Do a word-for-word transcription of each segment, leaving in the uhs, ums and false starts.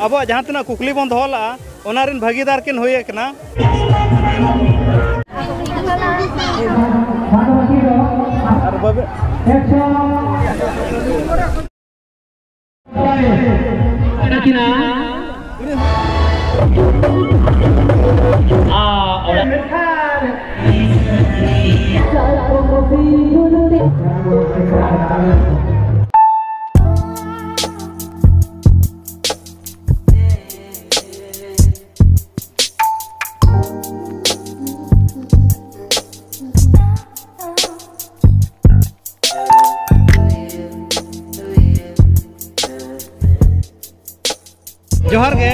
ᱟᱵᱚᱣᱟᱜ ᱡᱟᱦᱟᱸ ᱛᱤᱱᱟᱹᱜ ᱠᱩᱠᱞᱤ ᱵᱚᱱ ᱫᱚᱦᱚ ᱞᱟᱜᱼᱟ, ᱚᱱᱟ ᱨᱮᱱ ᱵᱷᱟᱹᱜᱤᱫᱟᱨ ᱠᱤᱱ ᱦᱩᱭ ᱟᱠᱟᱱᱟ᱾ ᱟᱨ ᱵᱟᱵᱮ- ᱡᱚᱦᱟᱨ ᱜᱮ,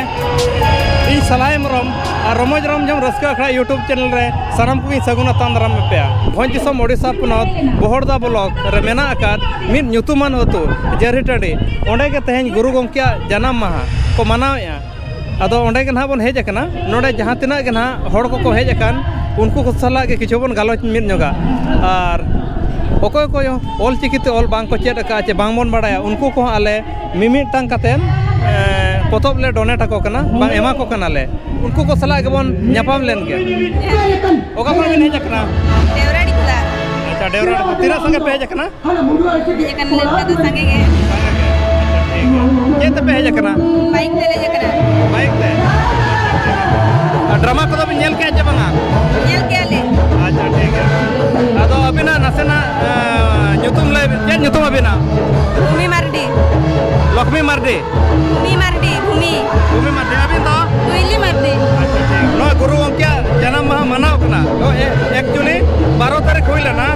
ᱤᱧ ᱥᱟᱞᱟ ᱦᱮᱢᱵᱨᱚᱢ ᱟᱨ ᱨᱚᱢᱚᱡᱽ ᱨᱚᱢᱡᱷᱚᱢ ᱨᱟᱹᱥᱠᱟᱹ ᱟᱠᱷᱲᱟ YouTube ᱪᱮᱱᱮᱞ ᱨᱮ ᱥᱟᱱᱟᱢ ᱠᱚᱜᱮᱧ ᱥᱟᱹᱜᱩᱱ ᱟᱛᱟᱝ ᱫᱟᱨᱟᱢ ᱯᱮᱭᱟ᱾ ᱵᱷᱚᱸᱡᱽ ᱫᱤᱥᱚᱢ ᱳᱰᱤᱥᱟ ᱯᱚᱱᱚᱛ ᱵᱚᱦᱚᱲᱫᱟ ᱵᱞᱚᱠ ᱨᱮ ᱢᱮᱱᱟᱜ ᱟᱠᱟᱫ ᱢᱤᱫ ᱧᱩᱛᱩᱢᱟᱱ ᱟᱹᱛᱩ ᱡᱟᱹᱨᱤ ᱴᱟᱺᱰᱤ, ᱚᱸᱰᱮ ᱜᱮ ᱛᱮᱦᱮᱧ ᱜᱩᱨᱩ ᱜᱚᱢᱠᱮᱭᱟᱜ ᱡᱟᱱᱟᱢ ᱢᱟᱦᱟ ᱠᱚ ᱢᱟᱱᱟᱣᱮᱫᱼᱟ᱾ ᱟᱫᱚ ᱚᱸᱰᱮ ᱜᱮ ᱱᱟᱦᱟᱜ ᱵᱚᱱ ᱦᱮᱡ ᱟᱠᱟᱱᱟ᱾ ᱱᱚᱰᱮ ᱡᱟᱦᱟᱸ ᱛᱤᱱᱟᱹᱜ ᱜᱮ ᱱᱟᱦᱟᱜ ᱦᱚᱲ ᱠᱚᱠᱚ ᱦᱮᱡ ᱟᱠᱟᱱ, ᱩᱱᱠᱩ ᱠᱚ ᱥᱟᱞᱟᱜ ᱜᱮ ᱠᱤᱪᱷᱩ ᱵᱚᱱ ᱜᱟᱞᱚᱪ ᱢᱤᱫ ᱧᱚᱜᱟ᱾ ᱟᱨ ᱚᱠᱚᱭ ᱚᱠᱚᱭ ᱚᱞ ᱪᱤᱠᱤ ᱛᱮ ᱚᱞ ᱵᱟᱝ ᱠᱚ ᱪᱮᱫ ᱟᱠᱟᱫᱼᱟ ᱪᱮ ᱵᱟᱝ ᱵᱚᱱ ᱵᱟᱲᱟᱭᱟ, ᱩᱱᱠᱩ ᱠᱚᱦᱚᱸ ᱟᱞᱮ ᱢᱤᱢᱤᱫᱴᱟᱝ ᱠᱟᱛᱮᱫ, ᱮᱸ, ᱯᱚᱛᱚᱵ ᱞᱮ ᱰᱚᱱᱮᱴ ᱟᱠᱚ ᱠᱟᱱᱟ, ᱵᱟᱝ ᱮᱢᱟ ᱠᱚ ᱠᱟᱱᱟᱞᱮ᱾ ᱩᱱᱠᱩ ᱠᱚ ᱥᱟᱞᱟᱜ ᱜᱮᱵᱚᱱ ᱧᱟᱯᱟᱢ ᱞᱮᱱ ᱜᱮ᱾ ᱚᱠᱟ ᱠᱷᱚᱱ ᱵᱤᱱ ᱦᱮᱡ ᱟᱠᱟᱱᱟ? ᱰᱮᱣᱨᱟᱰᱤ ᱠᱷᱚᱱ᱾ ᱟᱪᱪᱷᱟ, ᱰᱮᱣᱨᱟᱰᱤ ᱠᱷᱚᱱ᱾ ᱛᱤᱱᱟᱹᱜ ᱥᱟᱸᱜᱮ ᱯᱮ ᱦᱮᱡ ᱟᱠᱟᱱᱟ? ᱦᱮᱡ ᱟᱠᱟᱱ ᱞᱮ ᱚᱱᱠᱟ ᱫᱚ ᱥᱟᱸᱜᱮ ᱜᱮ᱾ ᱪᱮᱫ ᱛᱮᱯᱮ ᱦᱮᱡ ᱟᱠᱟᱱᱟ? ᱵᱟᱭᱤᱠ ᱛᱮᱞᱮ ᱦᱮᱡ ᱟᱠᱟᱱᱟ᱾ ᱵᱟᱭᱤᱠ ᱛᱮ? ᱟᱨ ᱰᱨᱟᱢᱟ ᱠᱚᱫᱚ ᱵᱤᱱ ᱧᱮᱞ ᱠᱮᱜᱼᱟ ᱪᱮ ᱵᱟᱝᱟ? ᱧᱮᱞ ᱠᱮᱜᱼᱟ ᱞᱮ᱾ ᱟᱪᱪᱷᱟ, ᱴᱷᱤᱠ ᱜᱮᱭᱟ᱾ ᱟᱫᱚ ᱟᱹᱵᱤᱱᱟᱜ ᱱᱟᱥᱮᱱᱟᱜ, ᱮᱸ, ᱧᱩᱛᱩᱢ ᱞᱟᱹᱭ ᱵᱤᱱ᱾ ᱪᱮᱫ ᱧᱩᱛᱩᱢ ᱟᱹᱵᱤᱱᱟᱜ? ᱵᱷᱩᱢᱤ ᱢᱟᱨᱰᱤ᱾ ᱞᱚᱠᱷᱢᱤ ᱢᱟᱨᱰᱤ? ᱵᱷᱩᱢᱤ ᱢᱟᱨᱰᱤ, ᱵᱷᱩᱢᱤ᱾ ᱵᱷᱩᱢᱤ ᱢᱟᱨᱰᱤ᱾ ᱟᱹᱵᱤᱱ ᱫᱚ? ᱠᱩᱭᱞᱤ ᱢᱟᱨᱰᱤ᱾ ᱟᱪᱪᱷᱟ, ᱴᱷᱤᱠ᱾ ᱱᱚᱣᱟ ᱜᱩᱨᱩ ᱜᱚᱢᱠᱮᱭᱟᱜ ᱡᱟᱱᱟᱢ ᱢᱟᱦᱟ ᱢᱟᱱᱟᱣ ᱠᱟᱱᱟ᱾ ᱛᱚ, ᱮ-, actually ᱵᱟᱨᱚ ᱛᱟᱹᱨᱤᱠᱷ ᱦᱩᱭ ᱞᱮᱱᱟ᱾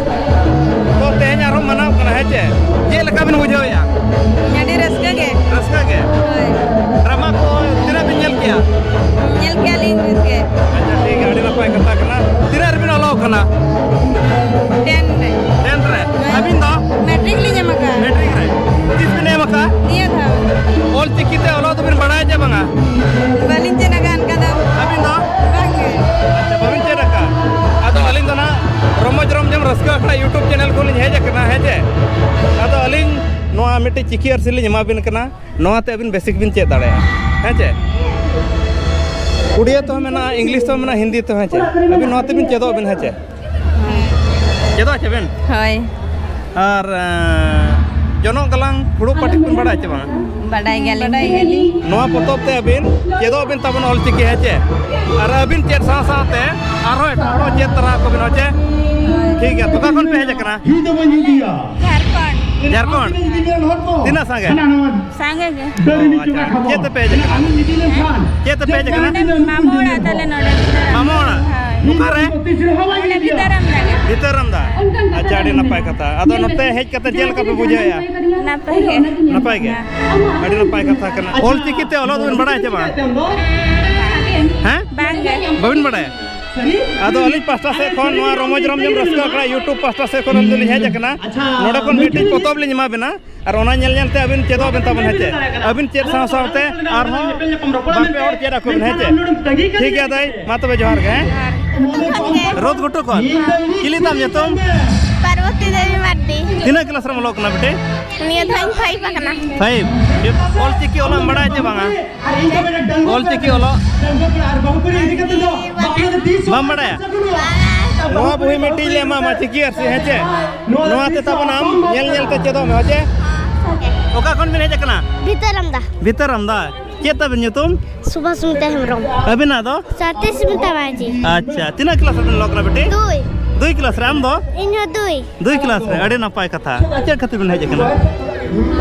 ᱛᱚ, ᱛᱮᱦᱮᱧ ᱟᱨᱦᱚᱸ ᱢᱟᱱᱟᱣ ᱠᱟᱱᱟ, ᱦᱮᱸ ᱪᱮ? ᱪᱮᱫ ᱞᱮᱠᱟ ᱵᱤᱱ ᱵᱩᱡᱷᱟᱹᱣᱮᱫᱼᱟ? ᱟᱹᱰᱤ ᱨᱟᱹᱥᱠᱟᱹ ᱜᱮ᱾ ᱨᱟᱹᱥᱠᱟᱹ ᱜᱮ? ᱦᱳᱭ᱾ ᱰᱨᱟᱢᱟ ᱠᱚ ᱛᱤᱱᱟᱹᱜ ᱵᱤᱱ ᱧᱮᱞ ᱠᱮᱜᱼᱟ? ᱧᱮᱞ ᱠᱮᱜᱼᱟ ᱞᱤᱧ, ᱵᱮᱥ ᱜᱮ᱾ ᱟᱪᱪᱷᱟ, ᱴᱷᱤᱠ ᱜᱮᱭᱟ, ᱟᱹᱰᱤ ᱱᱟᱯᱟᱭ ᱠᱟᱛᱷᱟ ᱠᱟᱱᱟ᱾ ᱛᱤᱱᱟᱹᱜ ᱨᱮᱵᱤᱱ ᱚᱞᱚᱜ ᱠᱟᱱᱟ? ᱴᱮᱱ ᱨᱮ᱾ ᱴᱮᱱ ᱨᱮ? ᱦᱮᱸ᱾ ᱟᱹᱵᱤᱱ ᱫᱚ? ᱢᱮᱴᱨᱤᱠ ᱞᱤᱧ ᱮᱢ ᱟᱠᱟᱫᱼᱟ᱾ ᱢᱮᱴᱨᱤᱠ ᱨᱮ? ᱛᱤᱥ ᱵᱤᱱ ᱮᱢ ᱟᱠᱟᱫᱼᱟ? ᱱᱤᱭᱟᱹ ᱫᱷᱟᱣ᱾ ᱚᱞ ᱪᱤᱠᱤ ᱛᱮ ᱚᱞᱚᱜ ᱫᱚᱵᱤᱱ ᱵᱟᱲᱟᱭᱟ ᱪᱮ ᱵᱟᱝᱟ? ᱵᱟᱹᱞᱤᱧ ᱪᱮᱫ ᱟᱠᱟᱫᱼᱟ ᱚᱱᱠᱟ ᱫᱚ᱾ ᱟᱹᱵᱤᱱ ᱫᱚ? ᱵᱟᱝ ᱜᱮ᱾ ᱟᱪᱪᱷᱟ, ᱵᱟᱹᱵᱤᱱ ᱪᱮᱫ ᱟᱠᱟᱫᱼᱟ? ᱟᱫᱚ ᱟᱹᱞᱤᱧ ᱫᱚ ᱱᱟᱦᱟᱜ ᱨᱚᱢᱚᱡᱽ ᱨᱚᱢᱡᱚᱢ ᱨᱟᱹᱥᱠᱟᱹ ᱟᱠᱷᱲᱟ YouTube ᱪᱮᱱᱮᱞ ᱠᱷᱚᱱ ᱞᱤᱧ ᱦᱮᱡ ᱟᱠᱟᱱᱟ, ᱦᱮᱸ ᱪᱮ? ᱟᱫᱚ ᱟᱹᱞᱤᱧ ᱱᱚᱣᱟ ᱢᱤᱫᱴᱤᱡ ᱪᱤᱠᱤ ᱟᱹᱨᱥᱤ ᱞᱤᱧ ᱮᱢᱟ ᱵᱤᱱ ᱠᱟᱱᱟ, ᱱᱚᱣᱟ ᱛᱮ ᱟᱹᱵᱤᱱ ᱵᱮᱥᱤᱠ ᱵᱤᱱ ᱪᱮᱫ ᱫᱟᱲᱮᱭᱟᱜᱼᱟ᱾ ᱦᱮᱸ ᱪᱮ? ᱩᱲᱤᱭᱟ ᱛᱮᱦᱚᱸ ᱢᱮᱱᱟᱜᱼᱟ, ᱤᱝᱞᱤᱥ ᱛᱮᱦᱚᱸ ᱢᱮᱱᱟᱜᱼᱟ, ᱦᱤᱱᱫᱤ ᱛᱮᱦᱚᱸ᱾ ᱦᱮᱸ ᱪᱮ? ᱟᱹᱵᱤᱱ ᱱᱚᱣᱟ ᱛᱮᱵᱤᱱ ᱪᱮᱫᱚᱜ ᱟᱵᱤᱱ᱾ ᱦᱮᱸ ᱪᱮ? ᱪᱮᱫᱚᱜ ᱟᱪᱮ ᱵᱮᱱ? ᱦᱳᱭ᱾ ᱟᱨ ᱮᱸ, ᱡᱚᱱᱚᱜ ᱜᱟᱞᱟᱝ ᱯᱷᱩᱲᱩᱜ ᱯᱟᱹᱴᱤ ᱠᱚᱵᱤᱱ ᱵᱟᱲᱟᱭᱟ ᱪᱮ ᱵᱟᱝᱟ? ᱵᱟᱰᱟᱭ ᱜᱮᱭᱟᱞᱤᱧ᱾ ᱱᱚᱣᱟ ᱯᱚᱛᱚᱵ ᱛᱮ ᱟᱹᱵᱤᱱ ᱪᱮᱫᱚᱜ ᱟᱵᱤᱱ ᱛᱟᱵᱚᱱ ᱚᱞ ᱪᱤᱠᱤ᱾ ᱦᱮᱸ ᱪᱮ? ᱟᱨ ᱟᱹᱵᱤᱱ ᱪᱮᱫ ᱥᱟᱶ ᱥᱟᱶᱛᱮ ᱟᱨᱦᱚᱸ ᱮᱴᱟᱜ ᱦᱚᱲ ᱪᱮᱫ ᱛᱚᱨᱟ ᱠᱚᱵᱤᱱ᱾ ᱦᱮᱸ ᱪᱮ? ᱴᱷᱤᱠ ᱜᱮᱭᱟ᱾ ᱛᱚ ᱚᱠᱟ ᱠᱷᱚᱱ ᱯᱮ ᱦᱮᱡ ᱟᱠᱟᱱᱟ? ᱡᱷᱟᱲᱠᱷᱚᱸᱰ᱾ ᱡᱷᱟᱲᱠᱷᱚᱸᱰ? ᱛᱤᱱᱟᱹᱜ ᱥᱟᱸᱜᱮ? ᱥᱟᱸᱜᱮ ᱜᱮ᱾ ᱚ, ᱟᱪᱪᱷᱟ᱾ ᱪᱮᱫ ᱛᱮᱯᱮ ᱦᱮᱡ ᱟᱠᱟᱱᱟ? ᱪᱮᱫ ᱛᱮᱯᱮ ᱦᱮᱡ ᱟᱠᱟᱱᱟ? ᱱᱚᱰᱮ ᱢᱟᱢᱚ ᱚᱲᱟᱜ ᱛᱟᱞᱮ ᱱᱚᱰᱮ᱾ ᱢᱟᱢᱚ ᱚᱲᱟᱜ? ᱦᱳᱭ᱾ ᱚᱠᱟᱨᱮ? ᱱᱚᱰᱮ ᱵᱷᱤᱛᱟᱹᱨᱟᱢ ᱨᱮᱜᱮ᱾ ᱵᱷᱤᱛᱟᱹᱨᱟᱢ ᱫᱟ? ᱟᱪᱪᱷᱟ, ᱟᱹᱰᱤ ᱱᱟᱯᱟᱭ ᱠᱟᱛᱷᱟ᱾ ᱟᱫᱚ ᱱᱚᱛᱮ ᱦᱮᱡ ᱠᱟᱛᱮ ᱪᱮᱫ ᱞᱮᱠᱟ ᱯᱮ ᱵᱩᱡᱷᱟᱹᱣᱮᱫᱼᱟ? ᱱᱟᱯᱟᱭ ᱜᱮ᱾ ᱱᱟᱯᱟᱭ ᱜᱮ? ᱟᱹᱰᱤ ᱱᱟᱯᱟᱭ ᱠᱟᱛᱷᱟ ᱠᱟᱱᱟ᱾ ᱚᱞ ᱪᱤᱠᱤ ᱛᱮ ᱚᱞᱚᱜ ᱫᱚᱵᱤᱱ ᱵᱟᱲᱟᱭᱟ ᱪᱮ ᱵᱟᱝ? ᱦᱮᱸ? ᱵᱟᱝ ᱜᱮ᱾ ᱵᱟᱹᱵᱤᱱ ᱵᱟᱲᱟᱭᱟ? ᱟᱫᱚ ᱟᱹᱞᱤᱧ ᱯᱟᱥᱴᱟ ᱥᱮᱫ ᱠᱷᱚᱱ, ᱱᱚᱣᱟ ᱨᱚᱢᱚᱡᱽ ᱨᱚᱢᱡᱚᱢ ᱨᱟᱹᱥᱠᱟᱹ ᱟᱠᱷᱲᱟ YouTube ᱯᱟᱥᱴᱟ ᱥᱮᱫ ᱠᱷᱚᱱ ᱟᱹᱞᱤᱧ ᱫᱚᱞᱤᱧ ᱦᱮᱡ ᱟᱠᱟᱱᱟ᱾ ᱱᱚᱰᱮ ᱠᱷᱚᱱ ᱢᱤᱫᱴᱤᱡ ᱯᱚᱛᱚᱵ ᱞᱤᱧ ᱮᱢᱟ ᱵᱮᱱᱟ, ᱟᱨ ᱚᱱᱟ ᱧᱮᱞ ᱧᱮᱞ ᱛᱮ ᱟᱹᱵᱤᱱ ᱪᱮᱫᱚᱜ ᱟᱵᱮᱱ ᱛᱟᱵᱚᱱ᱾ ᱦᱮᱸ ᱪᱮ? ᱟᱹᱵᱤᱱ ᱪᱮᱫ ᱥᱟᱶ ᱥᱟᱶᱛᱮ ᱟᱨᱦᱚᱸ ᱵᱟᱨ ᱯᱮ ᱦᱚᱲ ᱪᱮᱫ ᱟᱠᱚ ᱵᱮᱱ᱾ ᱦᱮᱸ ᱪᱮ? ᱴᱷᱤᱠ ᱜᱮᱭᱟ ᱫᱟᱹᱭ, ᱢᱟ ᱛᱚᱵᱮ ᱡᱚᱦᱟᱨ ᱜᱮ᱾ ᱦᱮᱸ? ᱨᱳᱫ ᱜᱷᱩᱴᱩ ᱠᱷᱚᱱ᱾ ᱪᱤᱞᱤ ᱛᱟᱢ ᱧᱩᱛᱩᱢ? ᱯᱟᱨᱵᱚᱛᱤ ᱫᱮᱵᱤ ᱢᱟᱨᱰᱤ᱾ ᱛᱤᱱᱟᱹᱜ ᱠᱞᱟᱥ ᱨᱮᱢ ᱚᱞᱚᱜ ᱠᱟᱱᱟ ᱵᱤᱴᱤ? ᱱᱤᱭᱟᱹ ᱫᱷᱟᱣ ᱤᱧ ᱯᱷᱟᱭᱤᱵᱷ ᱟᱠᱟᱱᱟ᱾ ᱯᱷᱟᱭᱤᱵᱷ? ᱚᱞ ᱪᱤᱠᱤ ᱚᱞᱚᱜ ᱮᱢ ᱵᱟᱲᱟᱭᱟ ᱪᱮ ᱵᱟᱝᱟ? ᱚᱞ ᱪᱤᱠᱤ ᱚᱞᱚᱜ? ᱵᱟᱢ ᱵᱟᱲᱟᱭᱟ? ᱱᱚᱣᱟ ᱵᱚᱦᱤ ᱢᱤᱫᱴᱤᱡ ᱞᱮ ᱮᱢᱟᱢᱟ, ᱪᱤᱠᱤ ᱟᱨ ᱥᱤ, ᱦᱮᱸ ᱪᱮ? ᱱᱚᱣᱟ ᱛᱮ ᱛᱟᱵᱚᱱ ᱟᱢ ᱧᱮᱞ ᱧᱮᱞ ᱛᱮ ᱪᱮᱫᱚᱜ ᱢᱮ, ᱦᱮᱸ ᱪᱮ? ᱚᱠᱟ ᱠᱷᱚᱱ ᱵᱤᱱ ᱦᱮᱡ ᱟᱠᱟᱱᱟ? ᱵᱷᱤᱛᱟᱹᱨᱟᱢᱫᱟ᱾ ᱵᱷᱤᱛᱟᱹᱨᱟᱢᱫᱟ᱾ ᱪᱮᱫ ᱛᱟᱵᱤᱱ ᱧᱩᱛᱩᱢ? ᱥᱩᱵᱷᱟᱥᱢᱤᱛᱟ ᱦᱮᱢᱵᱨᱚᱢ᱾ ᱟᱹᱵᱤᱱᱟᱜ ᱫᱚ? ᱥᱟᱛᱤᱥᱢᱤᱛᱟ ᱢᱟᱹᱡᱷᱤ᱾ ᱟᱪᱪᱷᱟ, ᱛᱤᱱᱟᱹᱜ ᱠᱞᱟᱥ ᱨᱮᱵᱤᱱ ᱚᱞᱚᱜ ᱠᱟᱱᱟ ᱵᱤᱴᱤ? ᱫᱩᱭ᱾ ᱫᱩᱭ ᱠᱞᱟᱥ ᱨᱮ, ᱟᱢ ᱫᱚ? ᱤᱧ ᱦᱚᱸ ᱫᱩᱭ᱾ ᱫᱩᱭ ᱠᱞᱟᱥ ᱨᱮ, ᱟᱹᱰᱤ ᱱᱟᱯᱟᱭ ᱠᱟᱛᱷᱟ᱾ ᱪᱮᱫ ᱠᱷᱟᱹᱛᱤᱨ ᱵᱤᱱ ᱦᱮᱡ ᱟᱠᱟᱱᱟ?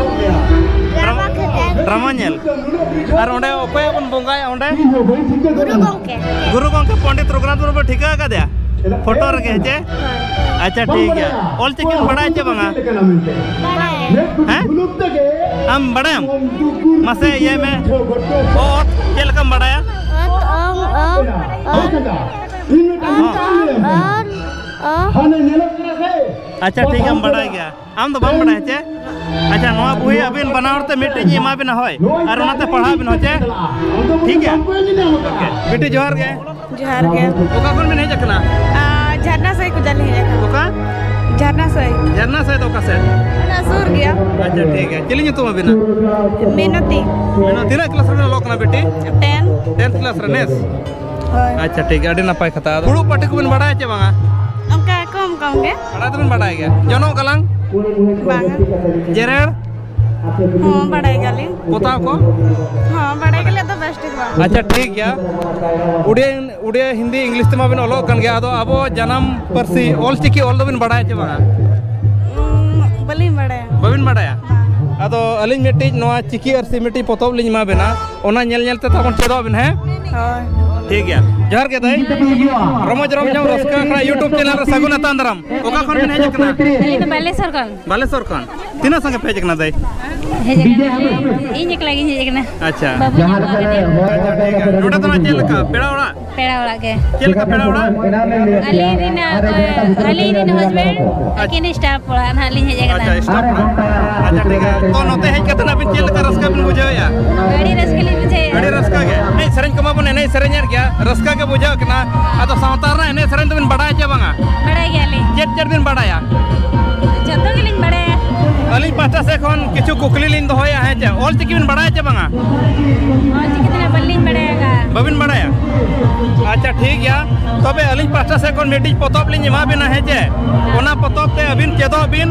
ᱰᱨᱟᱢᱟ ᱠᱷᱟᱹᱛᱤᱨ᱾ ᱰᱨᱟᱢᱟ ᱧᱮᱞ? ᱟᱨ ᱚᱸᱰᱮ ᱚᱠᱚᱭᱟᱜ ᱵᱚᱱ ᱵᱚᱸᱜᱟᱭᱟ ᱚᱸᱰᱮ? ᱜᱩᱨᱩ ᱜᱚᱢᱠᱮ᱾ ᱜᱩᱨᱩ ᱜᱚᱢᱠᱮ ᱯᱚᱱᱰᱤᱛ ᱨᱚᱜᱷᱩᱱᱟᱛᱷ ᱢᱩᱨᱢᱩ ᱴᱷᱤᱠᱟᱹ ᱟᱠᱟᱫᱮᱭᱟ? ᱯᱷᱳᱴᱳ ᱨᱮᱜᱮ, ᱦᱮᱸ ᱪᱮ? ᱦᱳᱭ᱾ ᱟᱪᱪᱷᱟ, ᱴᱷᱤᱠ ᱜᱮᱭᱟ᱾ ᱚᱞ ᱪᱤᱠᱤᱢ ᱵᱟᱲᱟᱭᱟ ᱪᱮ ᱵᱟᱝᱟ? ᱵᱟᱲᱟᱭ᱾ ᱦᱮᱸ? ᱟᱢ ᱵᱟᱲᱟᱭᱟᱢ? ᱢᱟᱥᱮ ᱤᱭᱟᱹᱭ ᱢᱮ᱾ ᱚᱛ ᱪᱮᱫ ᱞᱮᱠᱟᱢ ᱵᱟᱲᱟᱭᱟ? ᱚᱛ, ᱚᱝ, ᱚᱝ, ᱚᱝ᱾ ᱚᱛ, ᱚᱝ, ᱚᱝ, ᱚᱝ᱾ ᱟᱪᱪᱷᱟ, ᱴᱷᱤᱠ ᱜᱮᱭᱟᱢ ᱵᱟᱲᱟᱭ ᱜᱮᱭᱟ᱾ ᱟᱢ ᱫᱚ ᱵᱟᱢ ᱵᱟᱲᱟᱭᱟ ᱪᱮ? ᱟᱪᱪᱷᱟ, ᱱᱚᱣᱟ ᱵᱚᱦᱤ ᱟᱹᱵᱤᱱ ᱵᱟᱱᱟ ᱦᱚᱲ ᱛᱮ ᱢᱤᱫᱴᱮᱡ ᱤᱧ ᱮᱢᱟ ᱵᱤᱱᱟ, ᱦᱳᱭ, ᱟᱨ ᱚᱱᱟᱛᱮ ᱯᱟᱲᱦᱟᱜ ᱵᱤᱱ, ᱦᱳᱭ ᱪᱮ? ᱴᱷᱤᱠ ᱜᱮᱭᱟ? ᱳᱠᱮ᱾ ᱵᱤᱴᱤ, ᱡᱚᱦᱟᱨ ᱜᱮ᱾ ᱡᱚᱦᱟᱨ ᱜᱮ᱾ ᱚᱠᱟ ᱠᱷᱚᱱ ᱵᱤᱱ ᱦᱮᱡ ᱟᱠᱟᱱᱟ? ᱟ, ᱡᱷᱟᱨᱱᱟ ᱥᱟᱹᱭ ᱠᱚ ᱡᱟᱞᱮ ᱦᱮᱡ ᱟᱠᱟᱱᱟ᱾ ᱚᱠᱟ? ᱡᱷᱟᱨᱱᱟ ᱥᱟᱹᱭ᱾ ᱡᱷᱟᱨᱱᱟ ᱥᱟᱹᱭ ᱫᱚ ᱚᱠᱟ ᱥᱮᱫ? ᱚᱱᱟ ᱥᱩᱨ ᱜᱮᱭᱟ᱾ ᱟᱪᱪᱷᱟ, ᱴᱷᱤᱠ ᱜᱮᱭᱟ᱾ ᱪᱮᱫ ᱞᱤᱧ ᱧᱩᱛᱩᱢ ᱟᱵᱤᱱᱟ? ᱢᱤᱱᱚᱛᱤ᱾ ᱢᱤᱱᱚᱛᱤ, ᱛᱤᱱᱟᱹᱜ ᱠᱞᱟᱥ ᱨᱮᱵᱤᱱ ᱚᱞᱚᱜ ᱠᱟᱱᱟ ᱵᱤᱴᱤ? ᱴᱮᱱ᱾ ᱴᱮᱱᱛᱷ ᱠᱞᱟᱥ ᱨᱮ ᱱᱮᱥ? ᱦᱳᱭ᱾ ᱟᱪᱪᱷᱟ, ᱴᱷᱤᱠ ᱜᱮᱭᱟ, ᱟᱹᱰᱤ ᱱᱟᱯᱟᱭ ᱠᱟᱛᱷᱟ᱾ ᱟᱫᱚ ᱯᱷᱩᱲᱩᱜ ᱯᱟᱹᱴᱤ ᱠᱚᱵᱤᱱ ᱵᱟᱲᱟᱭᱟ ᱪᱮ ᱵᱟᱝᱟ? ᱚᱱᱠᱟ ᱠᱚᱢ ᱠᱚᱢ ᱜᱮ᱾ ᱵᱟᱲᱟᱭ ᱫᱚᱵᱤᱱ ᱵᱟᱲᱟᱭ ᱜᱮᱭᱟ? ᱡᱚᱱᱚᱜ ᱜᱟᱞᱟᱝ? ᱵᱟᱝᱟ᱾ ᱡᱮᱨᱮᱲ? ᱦᱚᱸ, ᱵᱟᱲᱟᱭ ᱜᱮᱭᱟᱞᱤᱧ᱾ ᱯᱚᱛᱟᱣ ᱠᱚ? ᱦᱚᱸ, ᱵᱟᱲᱟᱭ ᱜᱮᱭᱟᱞᱮ, ᱟᱫᱚ ᱵᱮᱥ ᱴᱷᱤᱠ ᱵᱟᱝ᱾ ᱟᱪᱪᱷᱟ, ᱴᱷᱤᱠ ᱜᱮᱭᱟ᱾ ᱩᱰᱤᱭᱟ, ᱩᱰᱤᱭᱟ, ᱦᱤᱱᱫᱤ, ᱤᱝᱞᱤᱥ ᱛᱮᱢᱟ ᱵᱤᱱ ᱚᱞᱚᱜ ᱠᱟᱱ ᱜᱮᱭᱟ, ᱟᱫᱚ ᱟᱵᱚ ᱡᱟᱱᱟᱢ ᱯᱟᱹᱨᱥᱤ ᱚᱞ ᱪᱤᱠᱤ ᱚᱞ ᱫᱚᱵᱤᱱ ᱵᱟᱲᱟᱭᱟ ᱪᱮ ᱵᱟᱝᱟ? ᱩᱸ, ᱵᱟᱹᱞᱤᱧ ᱵᱟᱲᱟᱭᱟ᱾ ᱵᱟᱹᱵᱤᱱ ᱵᱟᱲᱟᱭᱟ? ᱵᱟᱝ᱾ ᱟᱫᱚ ᱟᱹᱞᱤᱧ ᱢᱤᱫᱴᱤᱡ ᱱᱚᱣᱟ ᱪᱤᱠᱤ ᱟᱹᱨᱥᱤ ᱢᱤᱫᱴᱤᱡ ᱯᱚᱛᱚᱵ ᱞᱤᱧ ᱮᱢᱟ ᱵᱤᱱᱟ, ᱚᱱᱟ ᱧᱮᱞ ᱧᱮᱞ ᱛᱮ ᱛᱟᱵᱚᱱ ᱪᱮᱫᱚᱜ ᱟᱵᱤᱱ, ᱦᱮᱸ? ᱦᱳᱭ᱾ ᱴᱷᱤᱠ ᱜᱮᱭᱟ᱾ ᱡᱚᱦᱟᱨ ᱜᱮ ᱫᱟᱹᱭ᱾ ᱨᱚᱢᱚᱡᱽ ᱨᱚᱢᱡᱚᱢ ᱨᱟᱹᱥᱠᱟᱹ ᱟᱠᱷᱲᱟ YouTube ᱪᱮᱱᱮᱞ ᱨᱮ ᱥᱟᱹᱜᱩᱱ ᱟᱛᱟᱝ ᱫᱟᱨᱟᱢ᱾ ᱚᱠᱟ ᱠᱷᱚᱱ ᱵᱤᱱ ᱦᱮᱡ ᱟᱠᱟᱱᱟ? ᱟᱹᱞᱤᱧ ᱫᱚ ᱵᱟᱞᱮᱥᱚᱨ ᱠᱷᱚᱱ᱾ ᱵᱟᱞᱮᱥᱚᱨ ᱠᱷᱚᱱ᱾ ᱛᱤᱱᱟᱹᱜ ᱥᱟᱸᱜᱮ ᱯᱮ ᱦᱮᱡ ᱟᱠᱟᱱᱟ ᱫᱟᱹᱭ? ᱦᱮᱡ ᱟᱠᱟᱱᱟ᱾ ᱤᱧ ᱮᱠᱞᱟ ᱜᱤᱧ ᱦᱮᱡ ᱟᱠᱟᱱᱟ᱾ ᱟᱪᱪᱷᱟ᱾ ᱵᱟᱹᱵᱩᱧ ᱟᱹᱜᱩ ᱟᱠᱟᱫᱮᱭᱟ᱾ ᱟᱪᱪᱷᱟ, ᱴᱷᱤᱠ ᱜᱮᱭᱟ᱾ ᱱᱚᱰᱮ ᱫᱚ ᱱᱟᱜ ᱪᱮᱫ ᱞᱮᱠᱟ ᱯᱮᱲᱟ ᱚᱲᱟᱜ? ᱯᱮᱲᱟ ᱚᱲᱟᱜ ᱜᱮ᱾ ᱪᱮᱫ ᱞᱮᱠᱟ ᱯᱮᱲᱟ ᱚᱲᱟᱜ? ᱟᱹᱞᱤᱧ ᱨᱮᱱ, ᱟᱹᱞᱤᱧ ᱨᱮᱱ husband, ᱟᱪᱪᱷᱟ᱾ ᱟᱹᱠᱤᱱ staff ᱚᱲᱟᱜ ᱱᱟᱦᱟᱜ ᱞᱤᱧ ᱦᱮᱡ ᱟᱠᱟᱱᱟ᱾ ᱟᱪᱪᱷᱟ, staff ᱚᱲᱟᱜ᱾ ᱟᱪᱪᱷᱟ, ᱴᱷᱤᱠ ᱜᱮᱭᱟ᱾ ᱛᱚ, ᱱᱚᱛᱮ ᱦᱮᱡ ᱠᱟᱛᱮ ᱱᱟᱜ ᱵᱤᱱ ᱪᱮᱫ ᱞᱮᱠᱟ ᱨᱟᱹᱥᱠᱟᱹ ᱵᱤᱱ ᱵᱩᱡᱷᱟᱹᱣᱮᱫᱼᱟ? ᱟᱹᱰᱤ ᱨᱟᱹᱥᱠᱟᱹ ᱞᱤᱧ ᱵᱩᱡᱷᱟᱹᱣᱮᱫᱼᱟ᱾ ᱟᱹᱰᱤ ᱨᱟᱹᱥᱠᱟᱹ ᱜᱮ᱾ ᱮᱱᱮᱡ ᱥᱮᱨᱮᱧ ᱠᱚᱢᱟ ᱵᱚᱱ ᱮᱱᱮᱡ ᱥᱮᱨᱮᱧᱮᱫ ᱜᱮᱭᱟ, ᱨᱟᱹᱥᱠᱟᱹ ᱜᱮ ᱵᱩᱡᱷᱟᱹᱜ ᱠᱟᱱᱟ᱾ ᱟᱫᱚ ᱥᱟᱶᱛᱟ ᱨᱮᱱᱟᱜ ᱮᱱᱮᱡ ᱥᱮᱨᱮᱧ ᱫᱚᱵᱤᱱ ᱵᱟᱲᱟᱭᱟ ᱪᱮ ᱵᱟᱝᱟ? ᱵᱟᱲᱟᱭ ᱜᱮᱭᱟᱞᱤᱧ᱾ ᱪᱮᱫ ᱪᱮᱫ ᱵᱤᱱ ᱵᱟᱲᱟᱭᱟ? ᱡᱚᱛᱚ ᱜᱮᱞᱤᱧ ᱵᱟᱲᱟᱭᱟ᱾ ᱟᱹᱞᱤᱧ ᱯᱟᱦᱴᱟ ᱥᱮᱫ ᱠᱷᱚᱱ ᱠᱤᱪᱷᱩ ᱠᱩᱠᱞᱤ ᱞᱤᱧ ᱫᱚᱦᱚᱭᱟ, ᱦᱮᱸ ᱪᱮ? ᱚᱞ ᱪᱤᱠᱤ ᱵᱤᱱ ᱵᱟᱲᱟᱭᱟ ᱪᱮ ᱵᱟᱝᱟ? ᱚᱞ ᱪᱤᱠᱤ ᱫᱚ ᱱᱟᱜ ᱵᱟᱹᱞᱤᱧ ᱵᱟᱲᱟᱭᱟ᱾ ᱵᱟᱹᱵᱤᱱ ᱵᱟᱲᱟᱭᱟ? ᱟᱪᱪᱷᱟ, ᱴᱷᱤᱠ ᱜᱮᱭᱟ᱾ ᱛᱚᱵᱮ ᱟᱹᱞᱤᱧ ᱯᱟᱦᱴᱟ ᱥᱮᱫ ᱠᱷᱚᱱ ᱢᱤᱫᱴᱤᱡ ᱯᱚᱛᱚᱵ ᱞᱤᱧ ᱮᱢᱟ ᱵᱤᱱᱟ, ᱦᱮᱸ ᱪᱮ? ᱚᱱᱟ ᱯᱚᱛᱚᱵ ᱛᱮ ᱟᱹᱵᱤᱱ ᱪᱮᱫᱚᱜ ᱵᱤᱱ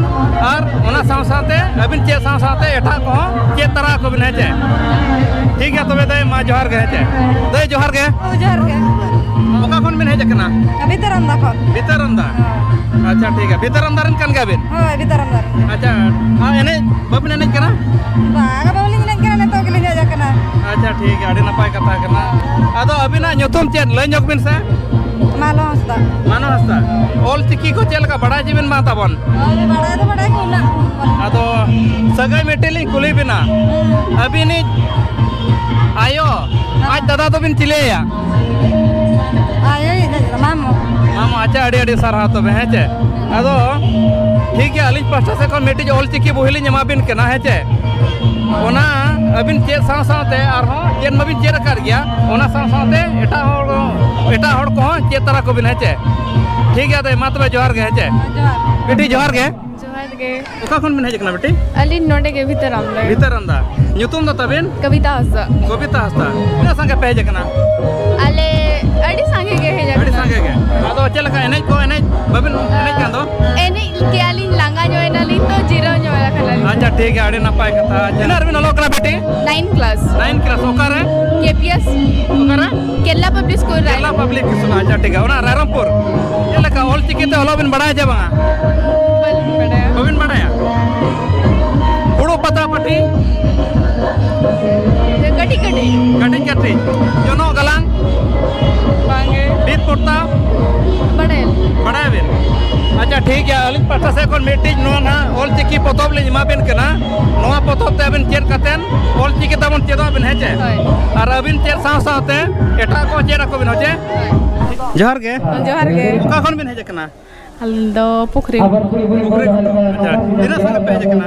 ᱟᱨ ᱚᱱᱟ ᱥᱟᱶ ᱥᱟᱶᱛᱮ ᱟᱹᱵᱤᱱ ᱪᱮᱫ ᱥᱟᱶ ᱥᱟᱶᱛᱮ ᱮᱴᱟᱜ ᱠᱚᱦᱚᱸ ᱪᱮᱫ ᱛᱟᱨᱟ ᱟᱠᱚ ᱵᱤᱱ, ᱦᱮᱸ ᱪᱮ? ᱴᱷᱤᱠ ᱜᱮᱭᱟ, ᱛᱚᱵᱮ ᱫᱟᱹᱭ, ᱢᱟ ᱡᱚᱦᱟᱨ ᱜᱮ, ᱦᱮᱸ ᱪᱮ? ᱫᱟᱹᱭ, ᱡᱚᱦᱟᱨ ᱜᱮ᱾ ᱦᱳᱭ, ᱡᱚᱦᱟᱨ ᱜᱮ᱾ ᱚᱠᱟ ᱠᱷᱚᱱ ᱵᱤᱱ ᱦᱮᱡ ᱟᱠᱟᱱᱟ? ᱵᱷᱤᱛᱟᱹᱨ ᱟᱢᱫᱟ ᱠᱷᱚᱱ᱾ ᱵᱷᱤᱛᱟᱹᱨ ᱟᱢᱫᱟ? ᱦᱳᱭ᱾ ᱟᱪᱪᱷᱟ, ᱴᱷᱤᱠ ᱜᱮᱭᱟ᱾ ᱵᱷᱤᱛᱟᱹᱨ ᱟᱢᱫᱟ ᱨᱮᱱ ᱠᱟᱱ ᱜᱮᱭᱟ ᱵᱤᱱ? ᱦᱳᱭ, ᱵᱷᱤᱛᱟᱹᱨ ᱟᱢᱫᱟ ᱨᱮᱱ᱾ ᱟᱪᱪᱷᱟ, ᱟᱨ ᱮᱱᱮᱡ ᱵᱟᱵᱤᱱ ᱮᱱᱮᱡ ᱠᱟᱱᱟ? ᱵᱟᱝ, ᱵᱟᱵᱞᱤᱧ ᱮᱱᱮᱡ ᱠᱟᱱᱟ, ᱱᱤᱛᱚᱜ ᱜᱮᱞᱤᱧ ᱦᱮᱡ ᱟᱠᱟᱱᱟ᱾ ᱟᱪᱪᱷᱟ, ᱴᱷᱤᱠ ᱜᱮᱭᱟ, ᱟᱹᱰᱤ ᱱᱟᱯᱟᱭ ᱠᱟᱛᱷᱟ ᱠᱟᱱᱟ᱾ ᱟᱫᱚ ᱟᱹᱵᱤᱱᱟᱜ ᱧᱩᱛᱩᱢ ᱪᱮᱫ? ᱞᱟᱹᱭ ᱧᱚᱜ ᱵᱤᱱ ᱥᱮ᱾ ᱢᱟᱞᱚ ᱦᱟᱸᱥᱫᱟ᱾ ᱢᱟᱱᱚ ᱦᱟᱸᱥᱫᱟ᱾ ᱚᱞ ᱪᱤᱠᱤ ᱠᱚ ᱪᱮᱫ ᱞᱮᱠᱟ ᱵᱟᱲᱟᱭ ᱪᱮ ᱵᱤᱱ ᱵᱟᱝ ᱛᱟᱵᱚᱱ? ᱦᱳᱭ, ᱵᱟᱲᱟᱭ ᱫᱚ ᱵᱟᱲᱟᱭ ᱜᱮ ᱩᱱᱟᱹᱜ᱾ ᱟᱫᱚ ᱥᱟᱹᱜᱟᱹᱭ ᱢᱤᱫᱴᱮᱡ ᱞᱤᱧ ᱠᱩᱞᱤ ᱵᱤᱱᱟ, ᱟᱹᱵᱤᱱᱤᱡ ᱟᱭᱳ, ᱟᱡ ᱫᱟᱫᱟ ᱫᱚᱵᱤᱱ ᱪᱤᱞᱤᱭᱟᱭᱟ? ᱟᱭᱳᱭᱤᱡ ᱫᱚ ᱢᱟᱢᱚ᱾ ᱢᱟᱢᱚ, ᱟᱪᱪᱷᱟ, ᱟᱹᱰᱤ ᱟᱹᱰᱤ ᱥᱟᱨᱦᱟᱣ ᱛᱚᱵᱮ, ᱦᱮᱸ ᱪᱮ? ᱟᱫᱚ ᱴᱷᱤᱠ ᱜᱮᱭᱟ, ᱟᱹᱞᱤᱧ ᱯᱟᱦᱴᱟ ᱥᱮᱫ ᱠᱷᱚᱱ ᱢᱤᱫᱴᱤᱡ ᱚᱞ ᱪᱤᱠᱤ ᱵᱳᱭ ᱞᱤᱧ ᱮᱢᱟ ᱵᱤᱱ ᱠᱟᱱᱟ, ᱦᱮᱸ ᱪᱮ? ᱚᱱᱟ ᱟᱹᱵᱤᱱ ᱪᱮᱫ ᱥᱟᱶ ᱥᱟᱶᱛᱮ ᱟᱨᱦᱚᱸ ᱪᱮᱫ ᱢᱟᱵᱤᱱ ᱪᱮᱫ ᱟᱠᱟᱫ ᱜᱮᱭᱟ, ᱚᱱᱟ ᱥᱟᱶ ᱥᱟᱶᱛᱮ ᱮᱴᱟᱜ ᱦᱚᱲ, ᱮᱴᱟᱜ ᱦᱚᱲ ᱠᱚᱦᱚᱸ ᱪᱮᱫ ᱛᱟᱨᱟ ᱠᱚᱵᱤᱱ, ᱦᱮᱸ ᱪᱮ? ᱴᱷᱤᱠ ᱜᱮᱭᱟ, ᱟᱫᱚ ᱢᱟ ᱛᱚᱵᱮ ᱡᱚᱦᱟᱨ ᱜᱮ, ᱦᱮᱸ ᱪᱮ? ᱡᱚᱦᱟᱨ᱾ ᱵᱤᱴᱤ, ᱡᱚᱦᱟᱨ ᱜᱮ᱾ ᱡᱚᱦᱟᱨ ᱜᱮ᱾ ᱚᱠᱟ ᱠᱷᱚᱱ ᱵᱤᱱ ᱦᱮᱡ ᱟᱠᱟᱱᱟ, ᱵᱤᱴᱤ? ᱟᱹᱞᱤᱧ ᱱᱚᱰᱮ ᱜᱮ, ᱵᱷᱤᱛᱟᱹᱨᱟᱢ ᱨᱮ᱾ ᱵᱷᱤᱛᱟᱹᱨᱟᱢ ᱫᱟ᱾ ᱧᱩᱛᱩᱢ ᱫᱚ ᱛᱟᱵᱤᱱ? ᱠᱚᱵᱤᱛᱟ ᱦᱟᱸᱥᱫᱟ᱾ ᱠᱚᱵᱤᱛᱟ ᱦᱟᱸᱥᱫᱟ᱾ ᱛᱤᱱᱟᱹᱜ ᱥᱟᱸᱜᱮ ᱯᱮ ᱦᱮᱡ ᱟᱠᱟᱱᱟ? ᱟᱞᱮ ᱟᱹᱰᱤ ᱥᱟᱸᱜᱮ ᱜᱮ ᱦᱮᱡ ᱟᱹᱰᱤ ᱟᱠᱟᱱᱟ᱾ ᱥᱟᱸᱜᱮ ᱜᱮ᱾ ᱟᱫᱚ ᱪᱮᱫ ᱞᱮᱠᱟ ᱮᱱᱮᱡ ᱠᱚ, ᱮᱱᱮᱡ ᱵᱟᱵᱤᱱ ᱮᱱᱮᱡ ᱠᱟᱱ ᱫᱚ? ᱮᱱᱮᱡ ᱠᱮᱜᱼᱟ ᱞᱤᱧ, ᱞᱟᱸᱜᱟ ᱧᱚᱜ ᱮᱱᱟᱞᱤᱧ, ᱛᱚ ᱡᱤᱨᱟᱹᱣ ᱧᱚᱜ ᱟᱠᱟᱱᱟᱞᱤᱧ᱾ ᱟᱪᱪᱷᱟ, ᱴᱷᱤᱠ ᱜᱮᱭᱟ, ᱟᱹᱰᱤ ᱱᱟᱯᱟᱭ ᱠᱟᱛᱷᱟ᱾ ᱛᱤᱱᱟᱹᱜ ᱨᱮᱵᱤᱱ ᱚᱞᱚᱜ ᱠᱟᱱᱟ, ᱵᱤᱴᱤ? Ninth class᱾ Ninth class, ᱚᱠᱟᱨᱮ? K P S᱾ ᱚᱠᱟᱨᱮ? ᱠᱮᱨᱞᱟ Public School ᱨᱮ᱾ ᱠᱮᱨᱞᱟ Public School, ᱟᱪᱪᱷᱟ, ᱴᱷᱤᱠ ᱜᱮᱭᱟ, ᱚᱱᱟ ᱨᱟᱭᱨᱚᱝᱯᱩᱨ᱾ ᱪᱮᱫ ᱞᱮᱠᱟ ᱚᱞ ᱪᱤᱠᱤ ᱛᱮ ᱚᱞᱚᱜ ᱵᱤᱱ ᱵᱟᱲᱟᱭᱟ ᱪᱮ ᱵᱟᱝᱟ? ᱵᱟᱹᱞᱤᱧ ᱵᱟᱲᱟᱭᱟ᱾ ᱵᱟᱹᱵᱤᱱ ᱵᱟᱲᱟᱭᱟ? ᱯᱷᱩᱲᱩᱜ ᱯᱟᱛᱟ ᱯᱟᱹᱴᱤ? ᱠᱟᱹᱴᱤᱡ ᱠᱟᱹᱴᱤᱡ᱾ ᱠᱟᱹᱴᱤᱡ ᱠᱟᱹᱴᱤᱡ᱾ ᱡᱚᱱᱚᱜ ᱜᱟᱞᱟᱝ? ᱵᱟᱝᱜᱮ᱾ ᱵᱷᱤᱛ ᱯᱚᱛᱟᱣ? ᱵᱟᱲᱟᱭᱟᱞᱤᱧ᱾ ᱵᱟᱲᱟᱭᱟᱵᱤᱱ? ᱟᱪᱪᱷᱟ, ᱴᱷᱤᱠ ᱜᱮᱭᱟ, ᱟᱹᱞᱤᱧ ᱯᱟᱦᱴᱟ ᱥᱮᱫ ᱠᱷᱚᱱ ᱢᱤᱫᱴᱤᱡ ᱱᱚᱣᱟ ᱱᱟᱦᱟᱜ ᱚᱞ ᱪᱤᱠᱤ ᱯᱚᱛᱚᱵ ᱞᱤᱧ ᱮᱢᱟ ᱵᱤᱱ ᱠᱟᱱᱟ᱾ ᱱᱚᱣᱟ ᱯᱚᱛᱚᱵ ᱛᱮ ᱟᱹᱵᱤᱱ ᱪᱮᱫ ᱠᱟᱛᱮᱱ ᱚᱞ ᱪᱤᱠᱤ ᱛᱟᱵᱚᱱ ᱪᱮᱫᱚᱜ ᱵᱤᱱ, ᱦᱮᱸ ᱪᱮ? ᱦᱳᱭ᱾ ᱟᱨ ᱟᱹᱵᱤᱱ ᱪᱮᱫ ᱥᱟᱶ ᱥᱟᱶᱛᱮ ᱮᱴᱟᱜ ᱠᱚ ᱪᱮᱫ ᱟᱠᱚ ᱵᱤᱱ, ᱦᱮᱸ ᱪᱮ? ᱦᱳᱭ᱾ ᱡᱚᱦᱟᱨ ᱜᱮ᱾ ᱡᱚᱦᱟᱨ ᱜᱮ᱾ ᱚᱠᱟ ᱠᱷᱚᱱ ᱵᱤᱱ ᱦᱮᱡ ᱟᱠᱟᱱᱟ? ᱟᱹᱞᱤᱧ ᱫᱚ ᱯᱩᱠᱷᱨᱤ᱾ ᱯᱩᱠᱷᱨᱤ ᱜᱷᱩᱴᱩ᱾ ᱟᱪᱪᱷᱟ, ᱛᱤᱱᱟᱹᱜ ᱥᱟᱸᱜᱮ ᱯᱮ ᱦᱮᱡ ᱟᱠᱟᱱᱟ?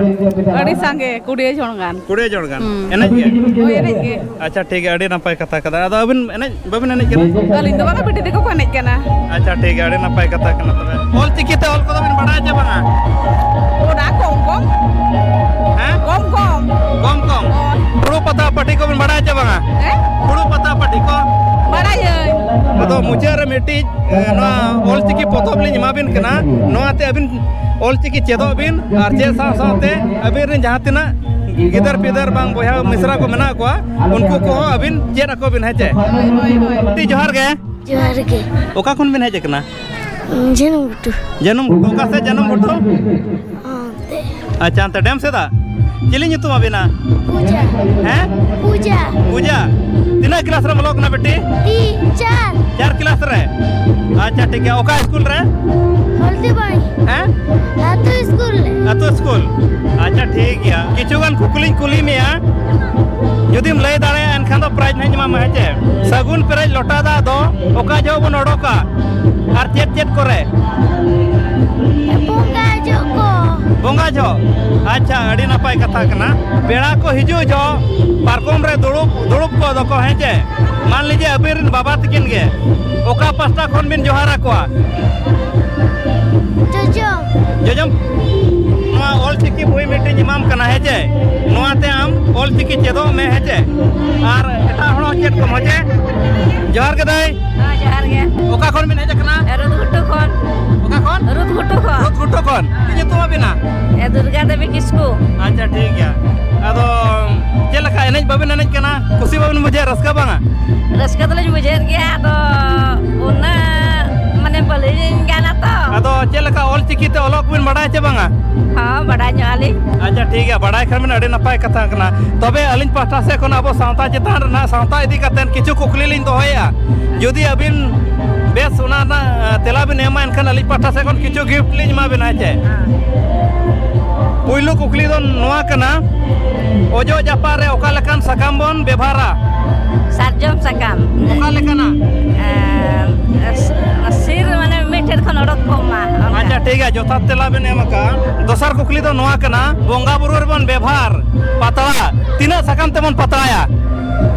ᱟᱹᱰᱤ ᱥᱟᱸᱜᱮ, ᱠᱩᱲᱤ ᱡᱚᱱ ᱜᱟᱱ᱾ ᱠᱩᱲᱤ ᱡᱚᱱ ᱜᱟᱱ? ᱦᱩᱸ᱾ ᱮᱱᱮᱡ ᱜᱮ? ᱦᱳᱭ, ᱮᱱᱮᱡ ᱜᱮ᱾ ᱟᱪᱪᱷᱟ, ᱴᱷᱤᱠ ᱜᱮᱭᱟ, ᱟᱹᱰᱤ ᱱᱟᱯᱟᱭ ᱠᱟᱛᱷᱟ ᱠᱟᱱᱟ᱾ ᱟᱫᱚ ᱟᱹᱵᱤᱱ ᱮᱱᱮᱡ ᱵᱟᱹᱵᱤᱱ ᱮᱱᱮᱡ ᱠᱟᱱᱟ? ᱟᱹᱞᱤᱧ ᱫᱚ ᱵᱟᱝᱟ, ᱵᱤᱴᱤ ᱛᱟᱠᱚ ᱠᱚ ᱮᱱᱮᱡ ᱠᱟᱱᱟ᱾ ᱟᱪᱪᱷᱟ, ᱴᱷᱤᱠ ᱜᱮᱭᱟ, ᱟᱹᱰᱤ ᱱᱟᱯᱟᱭ ᱠᱟᱛᱷᱟ ᱠᱟᱱᱟ᱾ ᱛᱚᱵᱮ ᱚᱞ ᱪᱤᱠᱤ ᱛᱮ ᱚᱞ ᱠᱚᱫᱚ ᱵᱤᱱ ᱵᱟᱲᱟᱭᱟ ᱪᱮ ᱵᱟᱝᱟ? ᱚᱱᱟ ᱠᱚᱢ ᱠᱚᱢ᱾ ᱦᱮᱸ? ᱠᱚᱢ ᱠᱚᱢ᱾ ᱠᱚᱢ ᱠᱚᱢ? ᱦᱳᱭ᱾ ᱯᱷᱩᱲᱩᱜ ᱯᱟᱛᱟ ᱯᱟᱹᱴᱤ ᱠᱚᱵᱤᱱ ᱵᱟᱲᱟᱭᱟ ᱪᱮ ᱵᱟᱝᱟ? ᱦᱮᱸ? ᱯᱷᱩᱲᱩᱜ ᱯᱟᱛᱟ ᱯᱟᱹᱴᱤ ᱠᱚ? ᱵᱟᱲᱟᱭᱟᱹᱧ᱾ ᱟᱫᱚ ᱢᱩᱪᱟᱹᱫ ᱨᱮ ᱢᱤᱫᱴᱤᱡ, ᱮ, ᱱᱚᱣᱟ ᱚᱞ ᱪᱤᱠᱤ ᱯᱚᱛᱚᱵ ᱞᱤᱧ ᱮᱢᱟ ᱵᱤᱱ ᱠᱟᱱᱟ᱾ ᱱᱚᱣᱟᱛᱮ ᱟᱹᱵᱤᱱ ᱚᱞ ᱪᱤᱠᱤ ᱪᱮᱫᱚᱜ ᱵᱤᱱ, ᱟᱨ ᱪᱮᱫ ᱥᱟᱶ ᱥᱟᱶᱛᱮ ᱟᱹᱵᱤᱱ ᱨᱮᱱ ᱡᱟᱦᱟᱸ ᱛᱤᱱᱟᱹᱜ ᱜᱤᱫᱟᱹᱨ ᱯᱤᱫᱟᱹᱨ ᱵᱟᱝ ᱵᱚᱭᱦᱟ ᱢᱤᱥᱨᱟ ᱠᱚ ᱢᱮᱱᱟᱜ ᱠᱚᱣᱟ, ᱩᱱᱠᱩ ᱠᱚᱦᱚᱸ ᱟᱹᱵᱤᱱ ᱪᱮᱫ ᱟᱠᱚ ᱵᱤᱱ, ᱦᱮᱸ ᱪᱮ? ᱦᱳᱭ, ᱦᱳᱭ, ᱦᱳᱭ᱾ ᱟᱹᱰᱤ ᱡᱚᱦᱟᱨ ᱜᱮ᱾ ᱡᱚᱦᱟᱨ ᱜᱮ᱾ ᱚᱠᱟ ᱠᱷᱚᱱ ᱵᱤᱱ ᱦᱮᱡ ᱟᱠᱟᱱᱟ? ᱡᱟᱹᱱᱩᱢ ᱜᱷᱩᱴᱩ᱾ ᱡᱟᱹᱱᱩᱢ ᱜᱷᱩᱴᱩ, ᱚᱠᱟ ᱥᱮᱫ ᱡᱟᱹᱱᱩᱢ ᱜᱷᱩᱴᱩ? ᱚᱱᱛᱮ᱾ ᱟᱪᱪᱷᱟ, ᱚᱱᱛᱮ ᱰᱮᱢ ᱥᱮᱫ ᱫᱟᱜ? ᱪᱤᱞᱤ ᱧᱩᱛᱩᱢ ᱟᱹᱵᱤᱱᱟ? ᱯᱩᱡᱟ᱾ ᱦᱮᱸ? ᱯᱩᱡᱟ᱾ ᱯᱩᱡᱟ᱾ ᱛᱤᱱᱟᱹᱜ ᱠᱞᱟᱥ ᱨᱮᱢ ᱚᱞᱚᱜ ᱠᱟᱱᱟ ᱵᱤᱴᱤ? ᱛᱤ-, ᱪᱟᱨ᱾ ᱪᱟᱨ ᱠᱞᱟᱥ ᱨᱮ? ᱟᱪᱪᱷᱟ, ᱴᱷᱤᱠ ᱜᱮᱭᱟ᱾ ᱚᱠᱟ ᱥᱠᱩᱞ ᱨᱮ? ᱦᱚᱞᱫᱤᱵᱟᱲᱤ᱾ ᱦᱮᱸ? ᱟᱹᱛᱩ ᱥᱠᱩᱞ ᱨᱮ᱾ ᱟᱹᱛᱩ ᱥᱠᱩᱞ? ᱟᱪᱪᱷᱟ, ᱴᱷᱤᱠ ᱜᱮᱭᱟ᱾ ᱠᱤᱪᱷᱩ ᱜᱟᱱ ᱠᱩᱠᱞᱤᱧ ᱠᱩᱞᱤ ᱢᱮᱭᱟ, ᱡᱩᱫᱤᱢ ᱞᱟᱹᱭ ᱫᱟᱲᱮᱭᱟᱜᱼᱟ, ᱮᱱᱠᱷᱟᱱ ᱫᱚ ᱯᱨᱟᱭᱤᱡᱽ ᱱᱟᱦᱟᱜ ᱤᱧ ᱮᱢᱟᱢᱟ, ᱦᱮᱸ ᱪᱮ? ᱥᱟᱹᱜᱩᱱ ᱯᱮᱨᱮᱡ ᱞᱚᱴᱟ ᱫᱟᱜ ᱫᱚ ᱚᱠᱟ ᱡᱚᱦᱚᱜ ᱵᱚᱱ ᱚᱰᱚᱠᱟ ᱟᱨ ᱪᱮᱫ ᱪᱮᱫ ᱠᱚᱨᱮ? ᱵᱚᱸᱜᱟ ᱡᱚᱦᱚᱜ ᱠᱚ᱾ ᱵᱚᱸᱜᱟ ᱡᱚᱦᱚᱜ᱾ ᱟᱪᱪᱷᱟ, ᱟᱹᱰᱤ ᱱᱟᱯᱟᱭ ᱠᱟᱛᱷᱟ ᱠᱟᱱᱟ᱾ ᱯᱮᱲᱟ ᱠᱚ ᱦᱤᱡᱩᱜ ᱡᱚᱦᱚᱜ ᱯᱟᱨᱠᱚᱢ ᱨᱮ ᱫᱩᱲᱩᱵ, ᱫᱩᱲᱩᱵ ᱠᱚᱜ ᱫᱚᱠᱚ, ᱦᱮᱸ ᱪᱮ? ᱢᱟᱱ ᱞᱤᱡᱤᱭᱮ ᱟᱹᱵᱤᱱ ᱨᱮᱱ ᱵᱟᱵᱟ ᱛᱟᱹᱠᱤᱱ ᱜᱮ ᱚᱠᱟ ᱯᱟᱥᱴᱟ ᱠᱷᱚᱱ ᱵᱤᱱ ᱡᱚᱦᱟᱨ ᱟᱠᱚᱣᱟ? ᱡᱚᱡᱚᱢ᱾ ᱡᱚᱡᱚᱢ᱾ ᱱᱚᱣᱟ ᱚᱞ ᱪᱤᱠᱤ ᱵᱳᱭ ᱢᱤᱫᱴᱤᱧ ᱮᱢᱟᱢ ᱠᱟᱱᱟ, ᱦᱮᱸ ᱪᱮ? ᱱᱚᱣᱟ ᱛᱮ ᱟᱢ ᱚᱞ ᱪᱤᱠᱤ ᱪᱮᱫᱚᱜ ᱢᱮ, ᱦᱮᱸ ᱪᱮ? ᱟᱨ ᱮᱴᱟᱜ ᱦᱚᱲ ᱦᱚᱸ ᱪᱮᱫ ᱠᱚ ᱢᱚᱡᱮ? ᱡᱚᱦᱟᱨ ᱜᱮ ᱫᱟᱹᱭ᱾ ᱦᱮᱸ, ᱡᱚᱦᱟᱨ ᱜᱮ᱾ ᱚᱠᱟ ᱠᱷᱚᱱ ᱵᱤᱱ ᱦᱮᱡ ᱟᱠᱟᱱᱟ? ᱨᱩᱫᱽ ᱜᱷᱩᱴᱩ ᱠᱷᱚᱱ᱾ ᱚᱠᱟ ᱠᱷᱚᱱ? ᱨᱩᱫᱽ ᱜᱷᱩᱴᱩ ᱠᱷᱚᱱ᱾ ᱨᱩᱫᱽ ᱜᱷᱩᱴᱩ ᱠᱷᱚᱱ᱾ ᱪᱮᱫ ᱧᱩᱛᱩᱢ ᱟᱹᱵᱤᱱᱟ? ᱮ, ᱫᱩᱨᱜᱟ ᱫᱮᱵᱤ ᱠᱤᱥᱠᱩ᱾ ᱟᱪᱪᱷᱟ, ᱴᱷᱤᱠ ᱜᱮᱭᱟ᱾ ᱟᱫᱚ ᱪᱮᱫ ᱞᱮᱠᱟ, ᱮᱱᱮᱡ ᱵᱟᱵᱤᱱ ᱮᱱᱮᱡ ᱠᱟᱱᱟ? ᱠᱩᱥᱤ ᱵᱟᱵᱤᱱ ᱵᱩᱡᱷᱟᱹᱣ, ᱨᱟᱹᱥᱠᱟᱹ ᱵᱟᱝᱟ? ᱨᱟᱹᱥᱠᱟᱹ ᱫᱚᱞᱤᱧ ᱵᱩᱡᱷᱟᱹᱣᱮᱫ ᱜᱮᱭᱟ, ᱟᱫᱚ ᱩᱱᱟᱹᱜ ᱢᱟᱱᱮ ᱵᱟᱹᱞᱤᱧ ᱜᱟᱱᱟ ᱛᱚ᱾ ᱟᱫᱚ ᱪᱮᱫ ᱞᱮᱠᱟ, ᱚᱞ ᱪᱤᱠᱤ ᱛᱮ ᱚᱞᱚᱜ ᱵᱤᱱ ᱵᱟᱲᱟᱭᱟ ᱪᱮ ᱵᱟᱝᱟ? ᱦᱚᱸ, ᱵᱟᱰᱟᱭ ᱧᱚᱜ ᱟᱹᱞᱤᱧ᱾ ᱟᱪᱪᱷᱟ, ᱴᱷᱤᱠ ᱜᱮᱭᱟ, ᱵᱟᱰᱟᱭ ᱠᱷᱟᱱ ᱵᱤᱱ ᱟᱹᱰᱤ ᱱᱟᱯᱟᱭ ᱠᱟᱛᱷᱟ ᱠᱟᱱᱟ᱾ ᱛᱚᱵᱮ ᱟᱹᱞᱤᱧ ᱯᱟᱦᱴᱟ ᱥᱮᱫ ᱠᱷᱚᱱ ᱟᱵᱚ ᱥᱟᱶᱛᱟ ᱪᱮᱛᱟᱱ ᱨᱮᱱᱟᱜ, ᱥᱟᱶᱛᱟ ᱤᱫᱤ ᱠᱟᱛᱮ ᱠᱤᱪᱷᱩ ᱠᱩᱠᱞᱤ ᱞᱤᱧ ᱫᱚᱦᱚᱭᱮᱫᱼᱟ᱾ ᱡᱩᱫᱤ ᱟᱹᱵᱤᱱ ᱵᱮᱥ ᱚᱱᱟ ᱨᱮᱱᱟᱜ, ᱮ, ᱛᱮᱞᱟ ᱵᱤᱱ ᱮᱢᱟ, ᱮᱱᱠᱷᱟᱱ ᱟᱹᱞᱤᱧ ᱯᱟᱦᱴᱟ ᱥᱮᱫ ᱠᱷᱚᱱ ᱠᱤᱪᱷᱩ gift ᱞᱤᱧ ᱮᱢᱟ ᱵᱤᱱᱟ, ᱦᱮᱸ ᱪᱮ? ᱯᱩᱭᱞᱩ ᱠᱩᱠᱞᱤ ᱫᱚ ᱱᱚᱣᱟ ᱠᱟᱱᱟ, ᱚᱡᱚᱜ ᱡᱟᱯᱟᱜ ᱨᱮ ᱚᱠᱟ ᱞᱮᱠᱟᱱ ᱥᱟᱠᱟᱢ ᱵᱚᱱ ᱵᱮᱵᱷᱟᱨᱟ? ᱥᱟᱨᱡᱚᱢ ᱥᱟᱠᱟᱢ᱾ ᱚᱠᱟ ᱞᱮᱠᱟᱱᱟᱜ? ᱮᱸ, ᱥᱤᱨ, ᱢᱟᱱᱮ ᱢᱤᱫ ᱴᱷᱮᱱ ᱠᱷᱚᱱ ᱚᱰᱚᱠ ᱠᱚᱜ ᱢᱟ, ᱚᱱᱠᱟ᱾ ᱟᱪᱪᱷᱟ, ᱴᱷᱤᱠ ᱜᱮᱭᱟ, ᱡᱚᱛᱷᱟᱛ ᱛᱮᱞᱟ ᱵᱤᱱ ᱮᱢ ᱟᱠᱟᱫᱼᱟ᱾ ᱫᱚᱥᱟᱨ ᱠᱩᱠᱞᱤ ᱫᱚ ᱱᱚᱣᱟ ᱠᱟᱱᱟ, ᱵᱚᱸᱜᱟ ᱵᱩᱨᱩ ᱨᱮᱵᱚᱱ ᱵᱮᱵᱷᱟᱨ ᱯᱟᱛᱲᱟ, ᱛᱤᱱᱟᱹᱜ ᱥᱟᱠᱟᱢ ᱛᱮᱵᱚᱱ ᱯᱟᱛᱲᱟᱭᱟ?